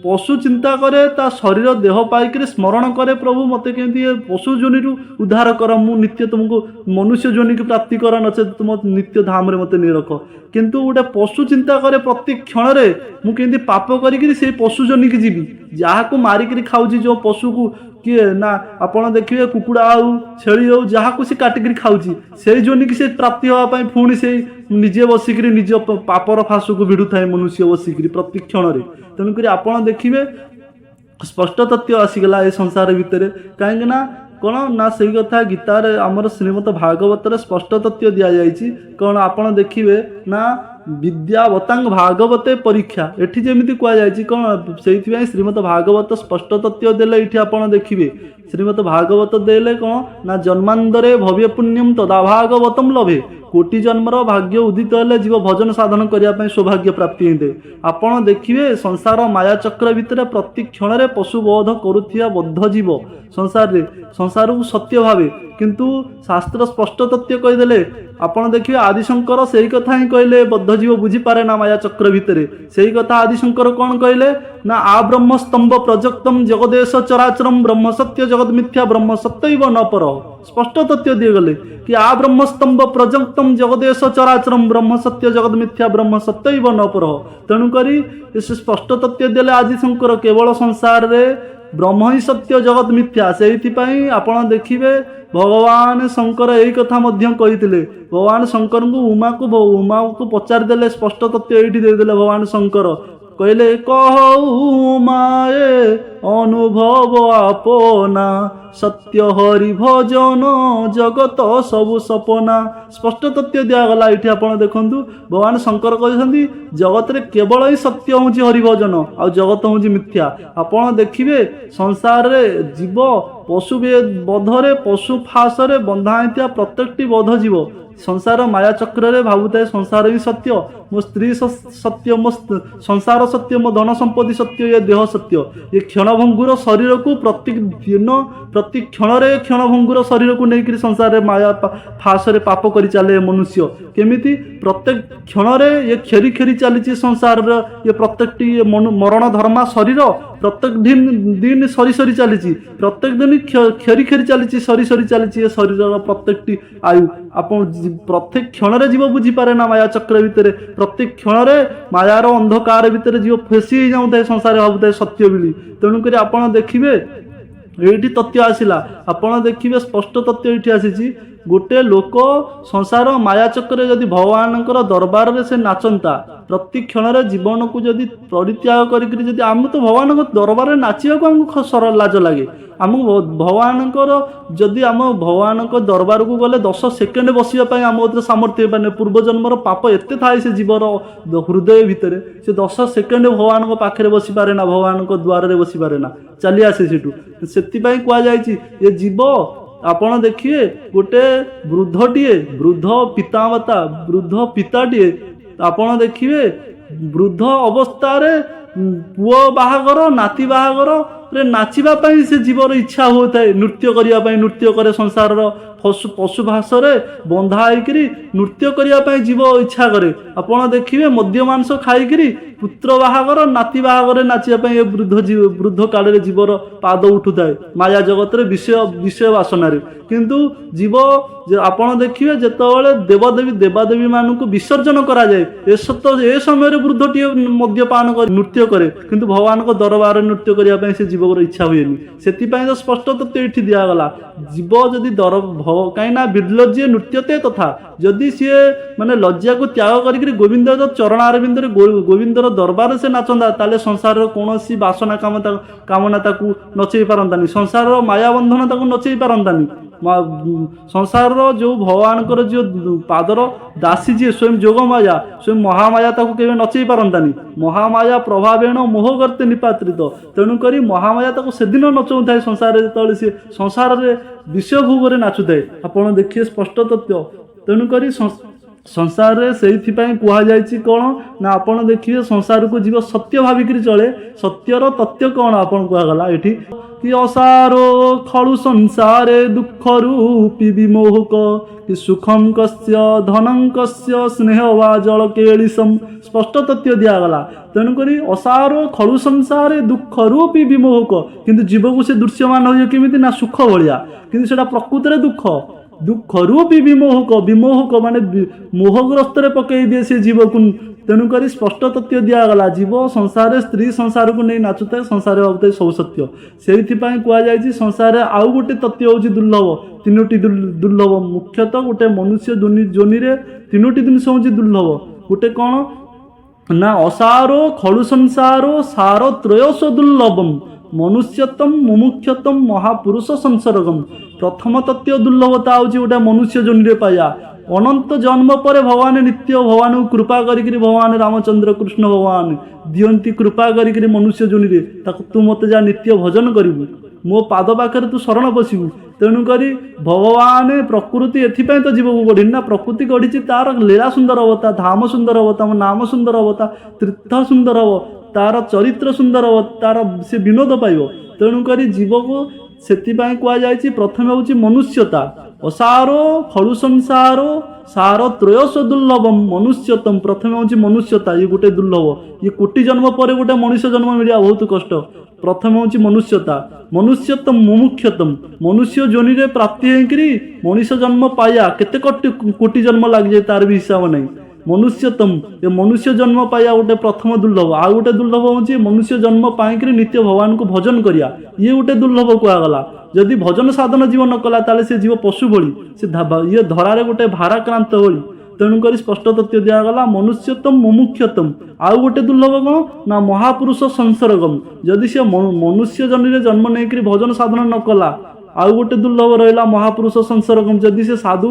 ପଶୁ ଚିନ୍ତା କରେ, ତା ଶରୀର ଦେହ ପାଇକିରି ସ୍ମରଣ କରେ, ପ୍ରଭୁ ମୋତେ କେମିତି ଏ ପଶୁ ଯୋନିରୁ ଉଦ୍ଧାର କର, ମୁଁ ନିତ୍ୟ ତୁମକୁ ମନୁଷ୍ୟ ଯୋନିକୁ ପ୍ରାପ୍ତି କର, ନଚେତ ତୁମ ନିତ୍ୟ ଧାମରେ ମୋତେ ନେଇ ରଖ। କିନ୍ତୁ ଗୋଟେ ପଶୁ ଚିନ୍ତା କରେ ପ୍ରତି କ୍ଷଣରେ ମୁଁ କେମିତି ପାପ କରିକିରି ସେଇ ପଶୁ ଯୋନିକି ଯିବି। ଯାହାକୁ ମାରିକିରି ଖାଉଛି ଯେଉଁ ପଶୁକୁ, କିଏ ନା ଆପଣ ଦେଖିବେ, କୁକୁଡ଼ା ହଉ, ଛେଳି ହଉ, ଯାହାକୁ ସେ କାଟିକିରି ଖାଉଛି, ସେଇ ଯୋନିକି ସେ ପ୍ରାପ୍ତି ହେବା ପାଇଁ ପୁଣି ସେଇ ନିଜେ ବସିକିରି ନିଜ ପାପର ଫାଶକୁ ଭିଡ଼ୁଥାଏ ମନୁଷ୍ୟ ବସିକିରି ପ୍ରତି କ୍ଷଣରେ। ତେଣୁକରି ଆପଣ ଦେଖିବେ, ସ୍ପଷ୍ଟ ତଥ୍ୟ ଆସିଗଲା ଏ ସଂସାର ଭିତରେ। କାହିଁକି ନା କ'ଣ ନା ସେଇ କଥା ଗୀତାରେ, ଆମର ଶ୍ରୀମଦ ଭାଗବତରେ ସ୍ପଷ୍ଟ ତଥ୍ୟ ଦିଆଯାଇଛି। କ'ଣ ଆପଣ ଦେଖିବେ ନା ବିଦ୍ୟାବତାଙ୍ଗ ଭାଗବତେ ପରୀକ୍ଷା, ଏଠି ଯେମିତି କୁହାଯାଇଛି କ'ଣ, ସେଇଥିପାଇଁ ଶ୍ରୀମଦ ଭାଗବତ ସ୍ପଷ୍ଟ ତଥ୍ୟ ଦେଲେ। ଏଇଠି ଆପଣ ଦେଖିବେ, ଶ୍ରୀମଦ ଭାଗବତ ଦେଲେ କ'ଣ ନା ଜନ୍ମାନ୍ତରେ ଭବ୍ୟ ପୁଣ୍ୟମ ତଦା ଭାଗବତମ ଲଭେ। କୋଟି ଜନ୍ମର ଭାଗ୍ୟ ଉଦିତ ହେଲେ ଜୀବ ଭଜନ ସାଧନ କରିବା ପାଇଁ ସୌଭାଗ୍ୟ ପ୍ରାପ୍ତି ହେଇଥାଏ। ଆପଣ ଦେଖିବେ, ସଂସାର ମାୟା ଚକ୍ର ଭିତରେ ପ୍ରତି କ୍ଷଣରେ ପଶୁବୋଧ କରୁଥିବା ବଦ୍ଧ ଜୀବ ସଂସାରରେ ସଂସାରକୁ ସତ୍ୟ ଭାବେ, କିନ୍ତୁ ଶାସ୍ତ୍ର ସ୍ପଷ୍ଟ ତଥ୍ୟ କହିଦେଲେ। ଆପଣ ଦେଖିବେ, ଆଦିଶଙ୍କର ସେଇ କଥା ହିଁ କହିଲେ। ବଦ୍ଧ ଜୀବ ବୁଝିପାରେ ନା ମାୟା ଚକ୍ର ଭିତରେ। ସେଇ କଥା ଆଦିଶଙ୍କର କ'ଣ କହିଲେ ନା ଆ ବ୍ରହ୍ମ ସ୍ତମ୍ଭ ପ୍ରଯକ୍ତମ ଜଗଦେଶ ଚରାଚରମ ବ୍ରହ୍ମ ସତ୍ୟ ଜଗତ ମିଥ୍ୟା ବ୍ରହ୍ମ ସତ୍ୟୈବ ନ ପର। ସ୍ପଷ୍ଟ ତଥ୍ୟ ଦିଆଗଲେ କି ଆ ବ୍ରହ୍ମ ସ୍ତମ୍ଭ ପ୍ରଯକ୍ତମ ଜଗଦେଶ ଚରାଚରମ ବ୍ରହ୍ମ ସତ୍ୟ ଜଗତ ମିଥ୍ୟା ବ୍ରହ୍ମ ସତ୍ୟୈବ ନ ପର। ତେଣୁକରି ସେ ସ୍ପଷ୍ଟ ତଥ୍ୟ ଦେଲେ ଆଦିଶଙ୍କର, କେବଳ ସଂସାରରେ ବ୍ରହ୍ମ ହିଁ ସତ୍ୟ, ଜଗତ ମିଥ୍ୟା। ସେଇଥିପାଇଁ ଆପଣ ଦେଖିବେ, ଭଗବାନ ଶଙ୍କର ଏଇ କଥା ମଧ୍ୟ କହିଥିଲେ। ଭଗବାନ ଶଙ୍କରଙ୍କୁ ଉମାକୁ ପଚାରିଦେଲେ, ସ୍ପଷ୍ଟ ତଥ୍ୟ ଏଇଠି ଦେଇଦେଲେ। ଭଗବାନ ଶଙ୍କର କହିଲେ, କହୁ ମାଏ ଅନୁଭବ ଆପନା, ସତ୍ୟ ହରି ଭଜନ ଜଗତ ସବୁ ସପନା। ସ୍ପଷ୍ଟ ତଥ୍ୟ ଦିଆଗଲା ଏଇଠି। ଆପଣ ଦେଖନ୍ତୁ, ଭଗବାନ ଶଙ୍କର କହିଛନ୍ତି ଜଗତରେ କେବଳ ହିଁ ସତ୍ୟ ହେଉଛି ହରିଭଜନ, ଆଉ ଜଗତ ହେଉଛି ମିଥ୍ୟା। ଆପଣ ଦେଖିବେ, ସଂସାରରେ ଜୀବ ପଶୁ ବଧରେ, ପଶୁ ଫାଶରେ ବନ୍ଧା ହେଇଥିବା ପ୍ରତ୍ୟେକଟି ବଦ୍ଧ ଜୀବ ସଂସାର ମାୟା ଚକ୍ରରେ ଭାବୁଥାଏ ସଂସାର ହିଁ ସତ୍ୟ, ମୋ ସ୍ତ୍ରୀ ସତ୍ୟ, ମୋ ସଂସାର ସତ୍ୟ, ମୋ ଧନ ସମ୍ପତ୍ତି ସତ୍ୟ, ଏ ଦେହ ସତ୍ୟ। ଏ କ୍ଷଣଭଙ୍ଗୁର ଶରୀରକୁ ପ୍ରତିଦିନ ପ୍ରତି କ୍ଷଣରେ କ୍ଷଣଭଙ୍ଗୁର ଶରୀରକୁ ନେଇକରି ସଂସାରରେ ମାୟା ଫାଶରେ ପାପ କରି ଚାଲେ ଏ ମନୁଷ୍ୟ। କେମିତି ପ୍ରତ୍ୟେକ କ୍ଷଣରେ ଏ କ୍ଷରି କ୍ଷରି ଚାଲିଛି ସଂସାରର ଏ ପ୍ରତ୍ୟେକଟି ଏ ମରଣ ଧର୍ମା ଶରୀର। ପ୍ରତ୍ୟେକ ଦିନ ଦିନ ସରି ସରି ଚାଲିଛି, ପ୍ରତ୍ୟେକ ଦିନ କ୍ଷରି କ୍ଷରି ଚାଲିଛି, ସରି ସରି ଚାଲିଛି ଏ ଶରୀରର ପ୍ରତ୍ୟେକଟି ଆୟୁ। ଆପଣ ପ୍ରତ୍ୟେକ କ୍ଷଣରେ ଜୀବ ବୁଝିପାରେ ନା ମାୟା ଚକ୍ର ଭିତରେ। ପ୍ରତ୍ୟେକ କ୍ଷଣରେ ମାୟାର ଅନ୍ଧକାର ଭିତରେ ଜୀବ ଫେସି ହେଇଯାଉଥାଏ, ସଂସାରରେ ଭାବୁଥାଏ ସତ୍ୟ ବୋଲି। ତେଣୁକରି ଆପଣ ଦେଖିବେ, ଏଇଠି ତଥ୍ୟ ଆସିଲା। ଆପଣ ଦେଖିବେ, ସ୍ପଷ୍ଟ ତଥ୍ୟ ଏଇଠି ଆସିଛି। ଗୋଟେ ଲୋକ ସଂସାର ମାୟା ଚକ୍ରରେ ଯଦି ଭଗବାନଙ୍କର ଦରବାରରେ ସେ ନାଚନ୍ତା, ପ୍ରତି କ୍ଷଣରେ ଜୀବନକୁ ଯଦି ପରିତ୍ୟାଗ କରିକିରି ଯଦି ଆମେ ତ ଭଗବାନଙ୍କ ଦରବାରରେ ନାଚିବାକୁ ଆମକୁ ଲାଜ ଲାଗେ। ଆମକୁ ଭଗବାନଙ୍କର ଯଦି ଆମ ଭଗବାନଙ୍କ ଦରବାରକୁ ଗଲେ 10 ସେକେଣ୍ଡ ବସିବା ପାଇଁ ଆମ ଭିତରେ ସାମର୍ଥ୍ୟ ହେଇପାରେନି। ପୂର୍ବଜନ୍ମର ପାପ ଏତେ ଥାଏ ସେ ଜୀବର ହୃଦୟ ଭିତରେ, ସେ 10 ସେକେଣ୍ଡ ଭଗବାନଙ୍କ ପାଖରେ ବସିପାରେ ନା, ଭଗବାନଙ୍କ ଦ୍ୱାରରେ ବସିପାରେ ନା, ଚାଲି ଆସେ ସେଠୁ। ସେଥିପାଇଁ କୁହାଯାଇଛି ଏ ଜୀବ, ଆପଣ ଦେଖିବେ ଗୋଟେ ବୃଦ୍ଧଟିଏ, ବୃଦ୍ଧ ପିତାମାତା, ବୃଦ୍ଧ ପିତାଟିଏ, ଆପଣ ଦେଖିବେ ବୃଦ୍ଧ ଅବସ୍ଥାରେ ପୁଅ ବାହାଘର, ନାତି ବାହାଘରରେ ନାଚିବା ପାଇଁ ସେ ଜୀବର ଇଚ୍ଛା ହେଉଥାଏ, ନୃତ୍ୟ କରିବା ପାଇଁ ନୃତ୍ୟ କରେ। ସଂସାରର ପଶୁ ଭାଷରେ ବନ୍ଧା ହେଇକିରି ନୃତ୍ୟ କରିବା ପାଇଁ ଜୀବ ଇଚ୍ଛା କରେ। ଆପଣ ଦେଖିବେ ମଦ୍ୟ ମାଂସ ଖାଇକିରି ପୁତ୍ର ବାହାଘର, ନାତି ବାହାଘରରେ ନାଚିବା ପାଇଁ ଏ ବୃଦ୍ଧ ଜୀବ, ବୃଦ୍ଧ କାଳରେ ଜୀବର ପାଦ ଉଠୁଥାଏ ମାୟା ଜଗତରେ ବିଷୟ ବାସନାରେ। କିନ୍ତୁ ଜୀବ ଯେ ଆପଣ ଦେଖିବେ ଯେତେବେଳେ ଦେବାଦେବୀ ମାନଙ୍କୁ ବିସର୍ଜନ କରାଯାଏ, ଏ ସମୟରେ ବୃଦ୍ଧଟିଏ ମଦ୍ୟପାନ କରି ନୃତ୍ୟ କରେ, କିନ୍ତୁ ଭଗବାନଙ୍କ ଦରବାରରେ ନୃତ୍ୟ କରିବା ପାଇଁ ସେ ଜୀବର ଇଚ୍ଛା ହୁଏନି। ସେଥିପାଇଁ ତ ସ୍ପଷ୍ଟ ତତ୍ତ୍ୱ ଏଠି ଦିଆଗଲା। ଜୀବ ଯଦି ଦର କାହିଁକି ନା ବିର୍ଲଜ୍ୟ ନୃତ୍ୟତେ ତଥା, ଯଦି ସିଏ ମାନେ ଲଜ୍ଜାକୁ ତ୍ୟାଗ କରିକିରି ଗୋବିନ୍ଦର ଚରଣାରବିନ୍ଦରେ ଗୋବିନ୍ଦର ଦରବାରରେ ସେ ନାଚନ୍ତା, ତାହେଲେ ସଂସାରର କୌଣସି ବାସନା କାମନା ତାକୁ ନଚେଇ ପାରନ୍ତାନି, ସଂସାରର ମାୟାବନ୍ଧନ ତାକୁ ନଚେଇ ପାରନ୍ତାନି। ସଂସାରର ଯେଉଁ ଭଗବାନଙ୍କର ଯେଉଁ ପାଦର ଦାସୀ ଯିଏ ସ୍ୱୟଂ ଯୋଗମାୟା, ସ୍ୱୟଂ ମହାମାୟା ତାକୁ କେବେ ନଚେଇ ପାରନ୍ତାନି। ମହାମାୟା ପ୍ରଭାବେଣ ମୋହଗର୍ତ୍ତେ ନିପାତ୍ରିତ। ତେଣୁକରି ମହାମାୟା ତାକୁ ସେଦିନ ନଚଉଥାଏ ସଂସାରରେ, ଯେତେବେଳେ ସିଏ ସଂସାରରେ ବିଷୟ ଭୋଗରେ ନାଚୁଥାଏ। ଆପଣ ଦେଖିବେ ସ୍ପଷ୍ଟ ତଥ୍ୟ। ତେଣୁକରି ସଂସାରରେ ସେଇଥିପାଇଁ କୁହାଯାଇଛି କ'ଣ ନା, ଆପଣ ଦେଖିବେ ସଂସାରକୁ ଯିବ ସତ୍ୟ ଭାବିକିରି ଚଳେ। ସତ୍ୟର ତଥ୍ୟ କ'ଣ ଆପଣ କୁହାଗଲା ଏଠି କି ଅସାରୋ ଖଳୁ ସଂସାରେ ଦୁଃଖ ରୂପୀ ବିମୋହକ, କି ସୁଖಂ କସ୍ୟ ଧନଂ କସ୍ୟ ସ୍ନେହ ବା ଜଳ କେଳିସମ୍। ସ୍ପଷ୍ଟ ତଥ୍ୟ ଦିଆଗଲା। ତେଣୁକରି ଅସାରୋ ଖଳୁ ସଂସାରେ ଦୁଃଖ ରୂପୀ ବିମୋହକ, କିନ୍ତୁ ଜୀବକୁ ସେ ଦୃଶ୍ୟମାନ ହୁଏ କେମିତି ନା ସୁଖ ଭଳିଆ, କିନ୍ତୁ ସେଟା ପ୍ରକୃତରେ ଦୁଃଖ। ଦୁଃଖ ରୂପୀ ବିମୋହକ, ବିମୋହକ ମାନେ ମୋହଗ୍ରସ୍ତରେ ପକେଇ ଦିଏ ସେ ଜୀବକୁ। ତେଣୁକରି ସ୍ପଷ୍ଟ ତଥ୍ୟ ଦିଆଗଲା, ଜୀବ ସଂସାରରେ ସ୍ତ୍ରୀ ସଂସାରକୁ ନେଇ ନାଚୁଥାଏ, ସଂସାରରେ ଭାବୁଥାଏ ସବୁ ସତ୍ୟ। ସେଇଥିପାଇଁ କୁହାଯାଇଛି ସଂସାରରେ ଆଉ ଗୋଟେ ତଥ୍ୟ ହେଉଛି ଦୁର୍ଲଭ, ତିନୋଟି ଦୁର୍ଲଭ। ମୁଖ୍ୟତଃ ଗୋଟେ ମନୁଷ୍ୟ ଯୋନିରେ ତିନୋଟି ଜିନିଷ ହେଉଛି ଦୁର୍ଲଭ। ଗୋଟେ କ'ଣ ନା ଅସାରୋ ଖଳୁ ସଂସାରୋ ସାର ତ୍ରୟସ ଦୁର୍ଲଭମ ମନୁଷ୍ୟତମ ମୁମୁକ୍ଷତମ ମହାପୁରୁଷ ସଂସର୍ଗମ। ପ୍ରଥମ ତତ୍ତ୍ୱ ଦୁର୍ଲଭତା ହେଉଛି ଗୋଟେ ମନୁଷ୍ୟ ଯୋନିରେ ପାଇବା। ଅନନ୍ତ ଜନ୍ମ ପରେ ଭଗବାନ ନିତ୍ୟ ଭଗବାନଙ୍କୁ କୃପା କରିକିରି ଭଗବାନ ରାମଚନ୍ଦ୍ର କୃଷ୍ଣ ଭଗବାନ ଦିଅନ୍ତି କୃପା କରିକିରି ମନୁଷ୍ୟ ଯୋନିରେ ତାକୁ, ତୁ ମୋତେ ଯା ନିତ୍ୟ ଭଜନ କରିବୁ, ମୋ ପାଦ ପାଖରେ ତୁ ଶରଣ ପଶିବୁ। ତେଣୁକରି ଭଗବାନ ପ୍ରକୃତି ଏଥିପାଇଁ ତ ଜୀବକୁ ଗଢ଼ିନି ନା, ପ୍ରକୃତି ଗଢ଼ିଛି ତାର ଲୀଳା ସୁନ୍ଦର ହବ, ତା ଧାମ ସୁନ୍ଦର ହବ, ତା ନାମ ସୁନ୍ଦର ହବ, ତା ତୀର୍ଥ ସୁନ୍ଦର ହବ, ତାର ଚରିତ୍ର ସୁନ୍ଦର ହବ, ତାର ସେ ବିନୋଦ ପାଇବ। ତେଣୁକରି ଜୀବକୁ ସେଥିପାଇଁ କୁହାଯାଇଛି ପ୍ରଥମେ ହେଉଛି ମନୁଷ୍ୟତା। ଅସାରୋ ଖଳୁ ସଂସାରୋ ସାର ତ୍ରୟସ ଦୁର୍ଲଭମ ମନୁଷ୍ୟତମ। ପ୍ରଥମେ ହେଉଛି ମନୁଷ୍ୟତା, ଇଏ ଗୋଟେ ଦୁର୍ଲଭ। ଇଏ କୋଟି ଜନ୍ମ ପରେ ଗୋଟେ ମଣିଷ ଜନ୍ମ ମିଳିବା ବହୁତ କଷ୍ଟ। ପ୍ରଥମେ ହେଉଛି ମନୁଷ୍ୟତା, ମନୁଷ୍ୟତମ ମୁମୁକ୍ଷତମ। ମନୁଷ୍ୟ ଯୋନିରେ ପ୍ରାପ୍ତି ହେଇକିରି ମଣିଷ ଜନ୍ମ ପାଇବା କେତେ କୋଟି କୋଟି ଜନ୍ମ ଲାଗିଯାଏ ତାର ବି ହିସାବ ନାହିଁ। ମନୁଷ୍ୟତମ, ଏ ମନୁଷ୍ୟ ଜନ୍ମ ପାଇବା ଗୋଟେ ପ୍ରଥମ ଦୁର୍ଲଭ। ଆଉ ଗୋଟେ ଦୁର୍ଲଭ ହେଉଛି ମନୁଷ୍ୟ ଜନ୍ମ ପାଇକିରି ନିତ୍ୟ ଭଗବାନଙ୍କୁ ଭଜନ କରିବା, ଇଏ ଗୋଟେ ଦୁର୍ଲଭ କୁହାଗଲା। ଯଦି ଭଜନ ସାଧନ ଜୀବ ନ କଲା, ତାହେଲେ ସେ ଜୀବ ପଶୁ ଭଳି, ସେ ଇଏ ଧରାରେ ଗୋଟେ ଭାରାକ୍ରାନ୍ତ ଭଳି। ତେଣୁକରି ସ୍ପଷ୍ଟ ତଥ୍ୟ ଦିଆଗଲା ମନୁଷ୍ୟତମ ମୁମୁକ୍ଷତମ। ଆଉ ଗୋଟେ ଦୁର୍ଲଭ କ'ଣ ନା ମହାପୁରୁଷ ସଂସର୍ଗମ। ଯଦି ସେ ମନୁଷ୍ୟ ଜନ୍ମରେ ଜନ୍ମ ନେଇକରି ଭଜନ ସାଧନ ନ କଲା, ଆଉ ଗୋଟେ ଦୁର୍ଲଭ ରହିଲା ମହାପୁରୁଷ ସଂସର୍ଗମ। ଯଦି ସେ ସାଧୁ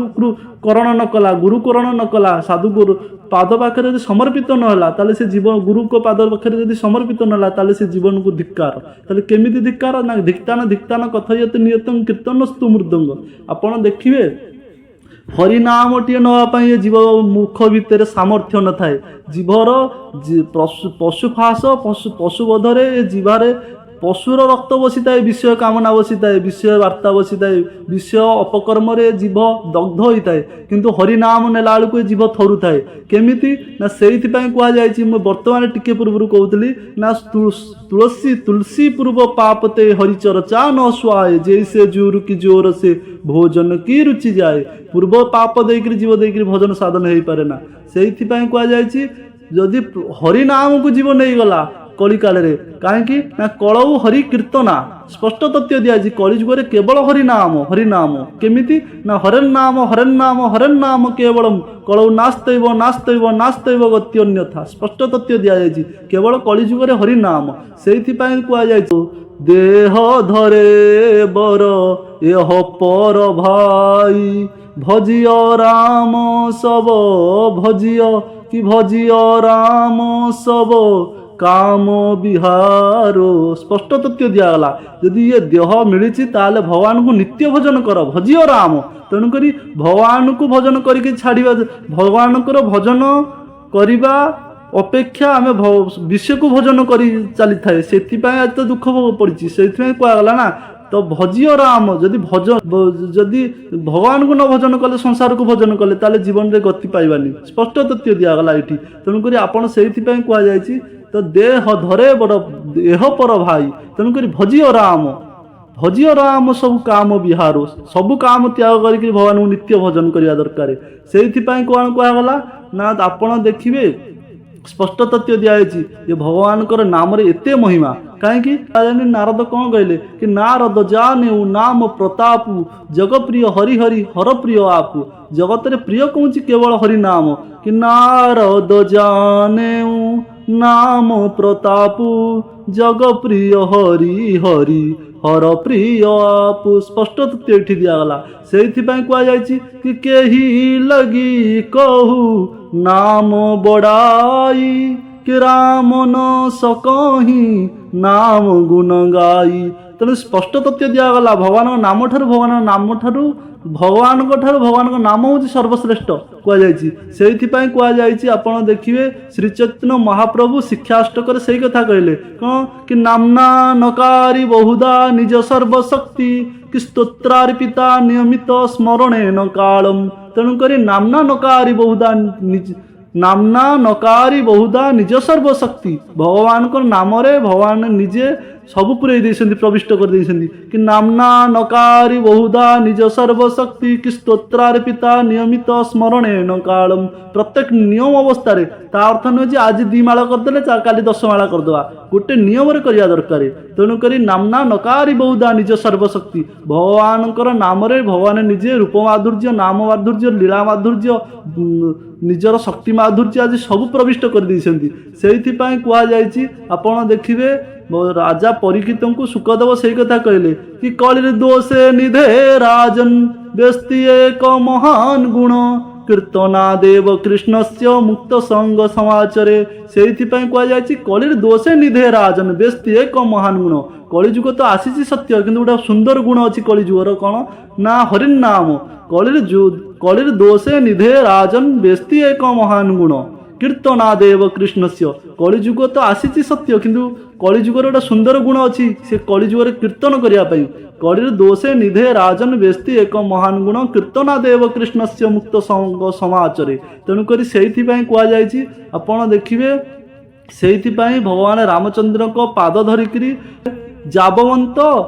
କରଣ ନ କଲା, ଗୁରୁକରଣ ନ କଲା, ସାଧୁ ଗୁରୁ ପାଦ ପାଖରେ ଯଦି ସମର୍ପିତ ନ ହେଲା, ତାହେଲେ ସେ ଜୀବ ଗୁରୁଙ୍କ ପାଦ ପାଖରେ ଯଦି ସମର୍ପିତ ନ ହେଲା, ତାହେଲେ ସେ ଜୀବନକୁ ଧିକ୍କାର। ତାହେଲେ କେମିତି ଧିକ୍କାର ନା ଧିକ୍ତାନ ଧିକ୍ତାନ କଥୟତି ନିୟତଂ କୀର୍ତ୍ତନସ୍ତୁ ମୃଦଙ୍ଗ। ଆପଣ ଦେଖିବେ ହରିନାମଟିଏ ନେବା ପାଇଁ ଏ ଜୀବ ମୁଖ ଭିତରେ ସାମର୍ଥ୍ୟ ନଥାଏ। ଜୀବର ପଶୁଫାସ ପଶୁବଧରେ ଏ ଜିଭାରେ ପଶୁର ରକ୍ତ ବସିଥାଏ, ବିଷୟ କାମନା ବସିଥାଏ, ବିଷୟ ବାର୍ତ୍ତା ବସିଥାଏ, ବିଷୟ ଅପକର୍ମରେ ଜୀବ ଦଗ୍ଧ ହୋଇଥାଏ। କିନ୍ତୁ ହରିନାମ ନେଲା ବେଳକୁ ଏ ଜୀବ ଥରୁଥାଏ। କେମିତି ନା ସେଇଥିପାଇଁ କୁହାଯାଇଛି, ମୁଁ ବର୍ତ୍ତମାନ ଟିକେ ପୂର୍ବରୁ କହୁଥିଲି ନା ତୁଳସୀ ପୂର୍ବ ପାପତେ ହରିଚରଚା ନ ସୁହାଏ, ଜୈସେ ଜୁର କି ଜୋର ସେ ଭୋଜନ କି ରୁଚି ଯାଏ। ପୂର୍ବ ପାପ ଦେଇକିରି ଜୀବ ଦେଇକିରି ଭଜନ ସାଧନ ହେଇପାରେ ନା। ସେଇଥିପାଇଁ କୁହାଯାଇଛି ଯଦି ହରିନାମକୁ ଜୀବ ନେଇଗଲା, କଳିକାଳରେ। କାହିଁକି ନା କଳଉ ହରି କୀର୍ତ୍ତନା, ସ୍ପଷ୍ଟ ତଥ୍ୟ ଦିଆଯାଇଛି, କଳିଯୁଗରେ କେବଳ ହରିନାମ ହରିନାମ। କେମିତି ନା ହରେନ୍ ନାମ ହରେନ୍ ନାମ ହରେନ୍ ନାମ କେବଳ, କଳଉ ନାସ୍ତୈବ ନାସ୍ତୈବ ନାସ୍ତୈବ ଗତି ଅନ୍ୟଥା। ସ୍ପଷ୍ଟ ତଥ୍ୟ ଦିଆଯାଇଛି କେବଳ କଳିଯୁଗରେ ହରିନାମ। ସେଇଥିପାଇଁ କୁହାଯାଇଛି, ଦେହ ଧରେ ବର ଏହ ପର ଭାଇ, ଭଜିଅ ରାମ ସବ ଭଜିଅ, କି ଭଜିଅ ରାମ ସବ କାମ ବିହାର। ସ୍ପଷ୍ଟ ତଥ୍ୟ ଦିଆଗଲା, ଯଦି ଇଏ ଦେହ ମିଳିଛି ତାହେଲେ ଭଗବାନଙ୍କୁ ନିତ୍ୟ ଭଜନ କର, ଭଜିଅ ରାମ। ତେଣୁକରି ଭଗବାନଙ୍କୁ ଭଜନ କରିକି ଛାଡ଼ିବା, ଭଗବାନଙ୍କର ଭଜନ କରିବା ଅପେକ୍ଷା ଆମେ ବିଷୟକୁ ଭଜନ କରି ଚାଲିଥାଏ, ସେଥିପାଇଁ ଆଜି ତ ଦୁଃଖ ଭୋଗ ପଡ଼ିଛି। ସେଇଥିପାଇଁ କୁହାଗଲା ନା ତ ଭଜିଅ ରାମ। ଯଦି ଭଜ ଯଦି ଭଗବାନଙ୍କୁ ନ ଭଜନ କଲେ, ସଂସାରକୁ ଭଜନ କଲେ, ତାହେଲେ ଜୀବନରେ ଗତି ପାଇବାନି। ସ୍ପଷ୍ଟ ତଥ୍ୟ ଦିଆଗଲା ଏଇଠି। ତେଣୁକରି ଆପଣ ସେଇଥିପାଇଁ କୁହାଯାଇଛି ତ ଦେହ ଧରେ ବଡ଼ ଏହ ପର ଭାଇ, ତେଣୁକରି ଭଜିଅ ରାମ, ଭଜିଅ ରାମ ସବୁ କାମ ବିହାରୁ। ସବୁ କାମ ତ୍ୟାଗ କରିକି ଭଗବାନଙ୍କୁ ନିତ୍ୟ ଭଜନ କରିବା ଦରକାର। ସେଇଥିପାଇଁ କ'ଣ କୁହାଗଲା ନା ଆପଣ ଦେଖିବେ, ସ୍ପଷ୍ଟ ତଥ୍ୟ ଦିଆଯାଇଛି ଯେ ଭଗବାନଙ୍କର ନାମରେ ଏତେ ମହିମା। କାହିଁକି ନାରଦ କ'ଣ କହିଲେ କି ନାରଦ ଜାନେଉ ନାମ ପ୍ରତାପୁ, ଜଗପ୍ରିୟ ହରି ହରି ହରପ୍ରିୟ ଆପୁ। ଜଗତରେ ପ୍ରିୟ କହୁଛି କେବଳ ହରି ନାମ। କି ନାରଦ ଜାନେଉ ନାମ ପ୍ରତାପୁ, ଜଗପ୍ରିୟ ହରି ହରି ହର ପ୍ରିୟ ଆପୁ। ସ୍ପଷ୍ଟ ତଥ୍ୟ ଏଠି ଦିଆଗଲା। ସେଇଥିପାଇଁ କୁହାଯାଇଛି କି କେହି ଲଗି କହୁ ନାମ ବଡ଼ାଇ, କି ରାମ ନ ସକହିଁ ନାମ ଗୁଣ ଗାଇ। ତେଣୁ ସ୍ପଷ୍ଟ ତଥ୍ୟ ଦିଆଗଲା, ଭଗବାନଙ୍କ ନାମଠାରୁ ଭଗବାନଙ୍କ ନାମଠାରୁ ଭଗବାନଙ୍କ ଠାରୁ ଭଗବାନଙ୍କ ନାମ ହେଉଛି ସର୍ବଶ୍ରେଷ୍ଠ କୁହାଯାଇଛି। ସେଇଥିପାଇଁ କୁହାଯାଇଛି, ଆପଣ ଦେଖିବେ ଶ୍ରୀ ଚୈତନ୍ୟ ମହାପ୍ରଭୁ ଶିକ୍ଷାଷ୍ଟକରେ ସେଇ କଥା କହିଲେ କ'ଣ କି ନାମ୍ନା ନକାରି ବହୁଦା ନିଜ ସର୍ବଶକ୍ତି, କି ସ୍ତୋତ୍ରାର୍ପିତା ନିୟମିତ ସ୍ମରଣେନ କାଳମ୍। ତେଣୁକରି ନାମ୍ନା ନକାରି ବହୁଦା ନିଜ, ନାମ୍ନା ନକାରି ବହୁଦା ନିଜ ସର୍ବଶକ୍ତି, ଭଗବାନଙ୍କ ନାମରେ ଭଗବାନ ନିଜେ ସବୁ ପୁରେଇ ଦେଇଛନ୍ତି, ପ୍ରବିଷ୍ଟ କରିଦେଇଛନ୍ତି। କି ନାମ୍ନା ନକାରି ବହୁଦା ନିଜ ସର୍ବଶକ୍ତି, କି ସ୍ତୋତ୍ରାର୍ପିତା ନିୟମିତ ସ୍ମରଣେନ କାଳମ୍। ପ୍ରତ୍ୟେକ ନିୟମ ଅବସ୍ଥାରେ, ତା ଅର୍ଥ ନୁହେଁ ଯେ ଆଜି 2 ମାଳ କରିଦେଲେ କାଲି 10 ମାଳ କରିଦେବା, ଗୋଟେ ନିୟମରେ କରିବା ଦରକାର। ତେଣୁକରି ନାମ୍ନା ନକାରି ବହୁଦା ନିଜ ସର୍ବଶକ୍ତି, ଭଗବାନଙ୍କର ନାମରେ ଭଗବାନ ନିଜେ ରୂପ ମାଧୁର୍ଯ୍ୟ, ନାମ ମାଧୁର୍ଯ୍ୟ, ଲୀଳା ମାଧୁର୍ଯ୍ୟ, ନିଜର ଶକ୍ତି ମାଧୁର୍ଯ୍ୟ ଆଜି ସବୁ ପ୍ରବିଷ୍ଟ କରିଦେଇଛନ୍ତି। ସେଇଥିପାଇଁ କୁହାଯାଇଛି, ଆପଣ ଦେଖିବେ ରାଜା ପରୀକ୍ଷିତଙ୍କୁ ଶୁକଦେବ ସେଇ କଥା କହିଲେ କି କଳିରେ ଦୋଷେ ନିଧେ ରାଜନ ବ୍ୟସ୍ତି ଏକ ମହାନ ଗୁଣ, କୀର୍ତ୍ତନା ଦେବ କୃଷ୍ଣସ୍ୟ ମୁକ୍ତ ସଙ୍ଗ ସମାଚରେ। ସେଇଥିପାଇଁ କୁହାଯାଇଛି କଳିରେ ଦୋଷେ ନିଧେ ରାଜନ ବ୍ୟସ୍ତି ଏକ ମହାନ ଗୁଣ। କଳିଯୁଗ ତ ଆସିଛି ସତ୍ୟ, କିନ୍ତୁ ଗୋଟେ ସୁନ୍ଦର ଗୁଣ ଅଛି କଳିଯୁଗର, କ'ଣ ନା ହରିନାମ। କଳିରେ ଦୋଷେ ନିଧେ ରାଜନ ବ୍ୟସ୍ତି ଏକ ମହାନ ଗୁଣ, କୀର୍ତ୍ତନା ଦେବ କୃଷ୍ଣସ୍ୟ। କଳିଯୁଗ ତ ଆସିଛି ସତ୍ୟ, କିନ୍ତୁ କଳିଯୁଗର ଗୋଟେ ସୁନ୍ଦର ଗୁଣ ଅଛି, ସେ କଳିଯୁଗରେ କୀର୍ତ୍ତନ କରିବା ପାଇଁ। କଳିରେ ଦୋଷେ ନିଧେ ରାଜନ ବ୍ୟସ୍ତି ଏକ ମହାନ ଗୁଣ, କୀର୍ତ୍ତନା ଦେବ କୃଷ୍ଣସ୍ୟ ମୁକ୍ତ ସଙ୍ଗ ସମାଚରେ। ତେଣୁକରି ସେଇଥିପାଇଁ କୁହାଯାଇଛି, ଆପଣ ଦେଖିବେ ସେଇଥିପାଇଁ ଭଗବାନ ରାମଚନ୍ଦ୍ରଙ୍କ ପାଦ ଧରିକିରି ଜାବବନ୍ତ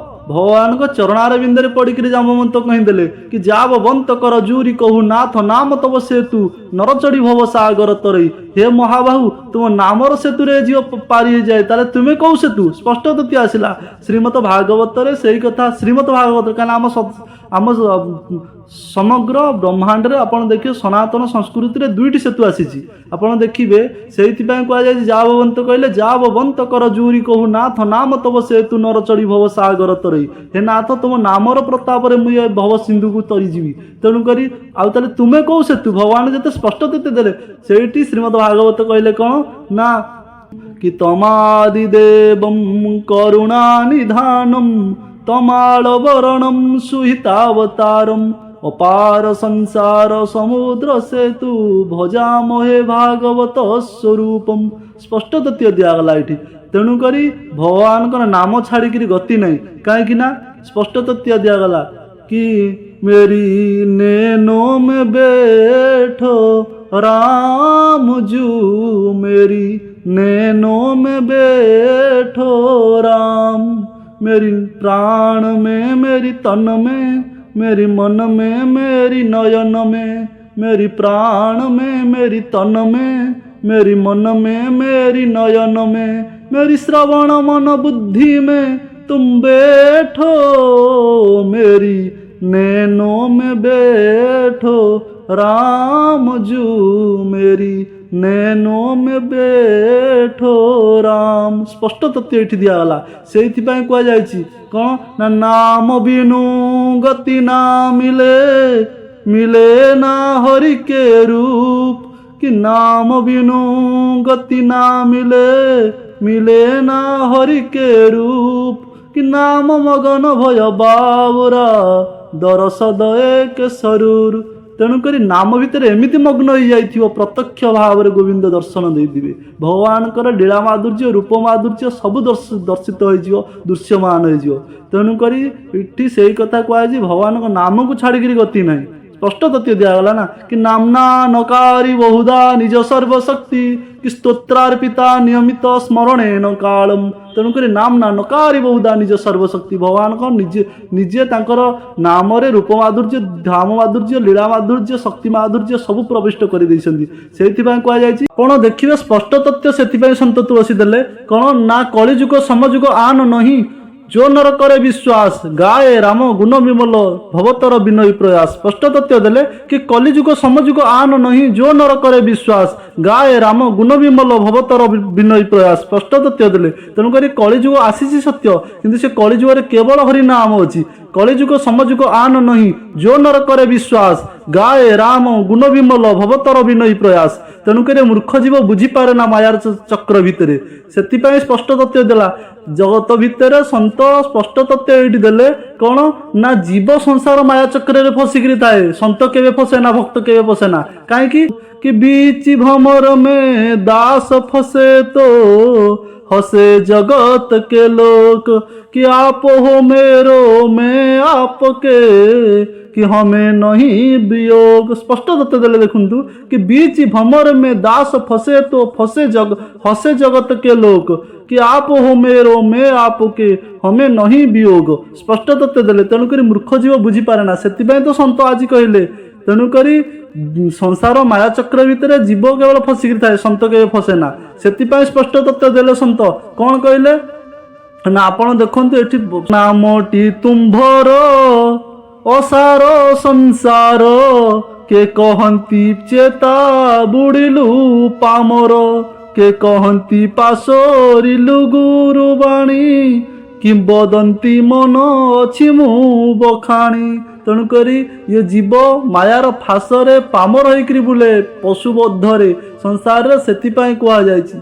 ଭଗବାନଙ୍କ ଚରଣାରବିନ୍ଦରେ ପଡ଼ିକିରି ଜାମ୍ବବନ୍ତ କହିଦେଲେ କି ଜାବବନ୍ତ କର ଜୁରି କହୁ ନାଥ ନାମ ତବ ସେତୁ, ନରଚଢ଼ି ଭବ ସାଗର ତରଇ। ହେ ମହାବାହୁ, ତୁମ ନାମର ସେତୁରେ ଝିଅ ପାରି ହେଇଯାଏ, ତାହେଲେ ତୁମେ କୋଉ ସେତୁ? ସ୍ପଷ୍ଟ ତଥ୍ୟ ଆସିଲା ଶ୍ରୀମଦ ଭାଗବତରେ ସେଇ କଥା। ଶ୍ରୀମଦ ଭାଗବତ କାହିଁକିନା ଆମ ସମଗ୍ର ବ୍ରହ୍ମାଣ୍ଡରେ ଆପଣ ଦେଖିବେ ସନାତନ ସଂସ୍କୃତିରେ 2ଟି ସେତୁ ଆସିଛି, ଆପଣ ଦେଖିବେ। ସେଇଥିପାଇଁ କୁହାଯାଇଛି ଜାବବନ୍ତ କହିଲେ ଜାବବନ୍ତ କର ଜୁରି କହୁ ନାଥ ନାମ ତବ ସେତୁ, ନର ଚଢ଼ି ଭବ ସାଗର ତରଇ। ହେ ନାଥ, ତୁମ ନାମର ପ୍ରତାପରେ ମୁଁ ଏ ଭବ ସିନ୍ଧୁକୁ ତରିଯିବି। ତେଣୁକରି ଆଉ ତାହେଲେ ତୁମେ କୋଉ ସେତୁ? ଭଗବାନ ଯେତେ ସ୍ପଷ୍ଟ ତଥ୍ୟ ଦେଲେ, ସେଇଠି ଶ୍ରୀମଦ ଭାଗବତ କହିଲେ କ'ଣ ନା କି ତମାଦି ଦେବಂ କରୁଣା ନିଧାନಂ, ତମାଳ ବରଣಂ ସୁହିତାବତାରಂ, ଅପାର ସଂସାର ସମୁଦ୍ର ସେତୁ ଭଜାମହେ ଭାଗବତ ସ୍ୱରୂପಂ। ସ୍ପଷ୍ଟ ତଥ୍ୟ ଦିଆଗଲା ଏଇଠି। ତେଣୁକରି ଭଗବାନଙ୍କର ନାମ ଛାଡ଼ିକିରି ଗତି ନାହିଁ। କାହିଁକି ନା ସ୍ପଷ୍ଟ ତଥ୍ୟ ଦିଆଗଲା କି ମେରି ନैନୋ ମେ ବେଠो ରାମ ଜू, मेरी नैनो में बैठो राम, मेरी प्राण में मेरी तन में मेरी मन में मेरी नयन में, मेरी प्राण में मेरी तन में मेरी मन में, मेरी नयन में, मेरी श्रवण मन बुद्धि में तुम बैठो, मेरी नैनों में बैठो राम जू, मेरी नैनों में बैठो राम। ସ୍ପଷ୍ଟ ତଥ୍ୟ ଏଠି ଦିଆଗଲା। ସେଇଥିପାଇଁ କୁହାଯାଇଛି କ'ଣ ନା, ନାମ ବିନୁ ଗତି ନା ମିଲେ, ମିଲେ ନା ହରି କେ ରୂପ। କି ନାମ ବିନୁ ଗତି ନା ମିଲେ, ମିଲେ ନା ହରି କେ ରୂପ। କି ନାମ ମଗନ ଭୟ ବାବୁରା, ଦରସ ଦଏ କେ ସରୁର। ତେଣୁକରି ନାମ ଭିତରେ ଏମିତି ମଗ୍ନ ହେଇଯାଇଥିବ, ପ୍ରତ୍ୟକ୍ଷ ଭାବରେ ଗୋବିନ୍ଦ ଦର୍ଶନ ଦେଇଥିବେ। ଭଗବାନଙ୍କର ଲୀଳା ମାଧୁର୍ଯ୍ୟ, ରୂପ ମାଧୁର୍ଯ୍ୟ ସବୁ ଦର୍ଶିତ ହେଇଯିବ, ଦୃଶ୍ୟମାନ ହେଇଯିବ। ତେଣୁକରି ଏଠି ସେଇ କଥା କୁହାଯାଇଛି, ଭଗବାନଙ୍କ ନାମକୁ ଛାଡ଼ିକିରି ଗତି ନାହିଁ। ସ୍ପଷ୍ଟ ତଥ୍ୟ ଦିଆଗଲା ନା କି ନାମ୍ନା ନକାରି ବହୁଧା ନିଜ ସର୍ବଶକ୍ତି, କି ସ୍ତୋତ୍ରାର୍ପିତା ନିୟମିତ ସ୍ମରଣେନ କାଳମ। ତେଣୁକରି ନାମ୍ନା ନକାରି ବହୁଧା ନିଜ ସର୍ବଶକ୍ତି, ଭଗବାନଙ୍କ ନିଜେ ନିଜେ ତାଙ୍କର ନାମରେ ରୂପ ମାଧୁର୍ଯ୍ୟ, ଧାମ ମାଧୁର୍ଯ୍ୟ, ଲୀଳା ମାଧୁର୍ଯ୍ୟ, ଶକ୍ତି ମାଧୁର୍ଯ୍ୟ ସବୁ ପ୍ରବିଷ୍ଟ କରିଦେଇଛନ୍ତି। ସେଇଥିପାଇଁ କୁହାଯାଇଛି, ଆପଣ ଦେଖିବେ ସ୍ପଷ୍ଟ ତଥ୍ୟ। ସେଥିପାଇଁ ସନ୍ତ ତୁଳସୀ ଦେଲେ କ'ଣ ନା, କଳିଯୁଗ ସମଯୁଗ ଆନ ନହିଁ, ଯୋ ନର କରେ ବିଶ୍ୱାସ, ଗାଏ ରାମ ଗୁଣ ବିମଲ, ଭବତର ବିନୟୀ ପ୍ରୟାସ। ସ୍ପଷ୍ଟ ତଥ୍ୟ ଦେଲେ କି କଲିଯୁଗ ସମଯୁଗ ଆନ ନହିଁ, ଯୋ ନର କରେ ବିଶ୍ୱାସ, ଗାଏ ରାମ ଗୁଣ ବିମଲ, ଭବତର ବିନୟୀ ପ୍ରୟାସ। ସ୍ପଷ୍ଟ ତଥ୍ୟ ଦେଲେ। ତେଣୁକରି କଳିଯୁଗ ଆସିଛି ସତ୍ୟ, କିନ୍ତୁ ସେ କଳିଯୁଗରେ କେବଳ ହରି ନାମ ଅଛି। କଳିଯୁଗ ସମଯୁଗ ଆନ ନହିଁ, ଯୋ ନର କରେ ବିଶ୍ୱାସ, ଗାଏ ରାମ ଗୁଣ ବିମଲ, ଭବତର ବିନୟୀ ପ୍ରୟାସ। ତେଣୁକରି ମୂର୍ଖ ଜୀବ ବୁଝିପାରେ ନା ମାୟାର ଚକ୍ର ଭିତରେ। ସେଥିପାଇଁ ସ୍ପଷ୍ଟ ତଥ୍ୟ ଦେଲା ଜଗତ ଭିତରେ ସନ୍ତ। ସ୍ପଷ୍ଟ ତଥ୍ୟ ଏଇଠି ଦେଲେ କ'ଣ ନା, ଜୀବ ସଂସାର ମାୟା ଚକ୍ରରେ ଫସିକିରି ଥାଏ, ସନ୍ତ କେବେ ଫସେ ନା, ଭକ୍ତ କେବେ ଫସେ ନା। କାହିଁକି କି बीच भमर में दास फसे तो हसे जगत के लोक, कि आप हो मेरो मैं आपके, कि हमें नहीं वियोग। ସ୍ପଷ୍ଟ ତଥ୍ୟ ଦେଲେ ଦେଖନ୍ତୁ କି बीच भमर में दास फसे तो फसे जग हसे जगत के लोक, कि आप हो मेरो मैं आपके, हमें नहीं वियोग। ସ୍ପଷ୍ଟ ତଥ୍ୟ ଦେଲେ। ତେଣୁକରି ମୂର୍ଖ ଜୀବ ବୁଝିପାରେ ନା, ସେଥିପାଇଁ ତ ସନ୍ତ ଆଜି କହିଲେ। ତେଣୁକରି ସଂସାର ମାୟା ଚକ୍ର ଭିତରେ ଜୀବ କେବଳ ଫସିକିରି ଥାଏ, ସନ୍ତ କେବେ ଫସେ ନା। ସେଥିପାଇଁ ସ୍ପଷ୍ଟ ତଥ୍ୟ ଦେଲେ ସନ୍ତ। କ'ଣ କହିଲେ ନା, ଆପଣ ଦେଖନ୍ତୁ ଏଠି, ନାମଟି ତୁମ୍ଭର ଅସାର ସଂସାର, କେ କହନ୍ତି ଚେତା ବୁଡ଼ିଲୁ ପାମର, କେ କହନ୍ତି ପାଶୋରିଲୁ ଗୁରୁବାଣୀ, କିମ୍ବଦନ୍ତୀ ମନ ଅଛି ମୁଁ ବଖାଣି। ତେଣୁକରି ଇଏ ଜୀବ ମାୟାର ଫାଶରେ ପାମର ହେଇକିରି ବୁଲେ ପଶୁବଦ୍ଧରେ ସଂସାରରେ। ସେଥିପାଇଁ କୁହାଯାଇଛି।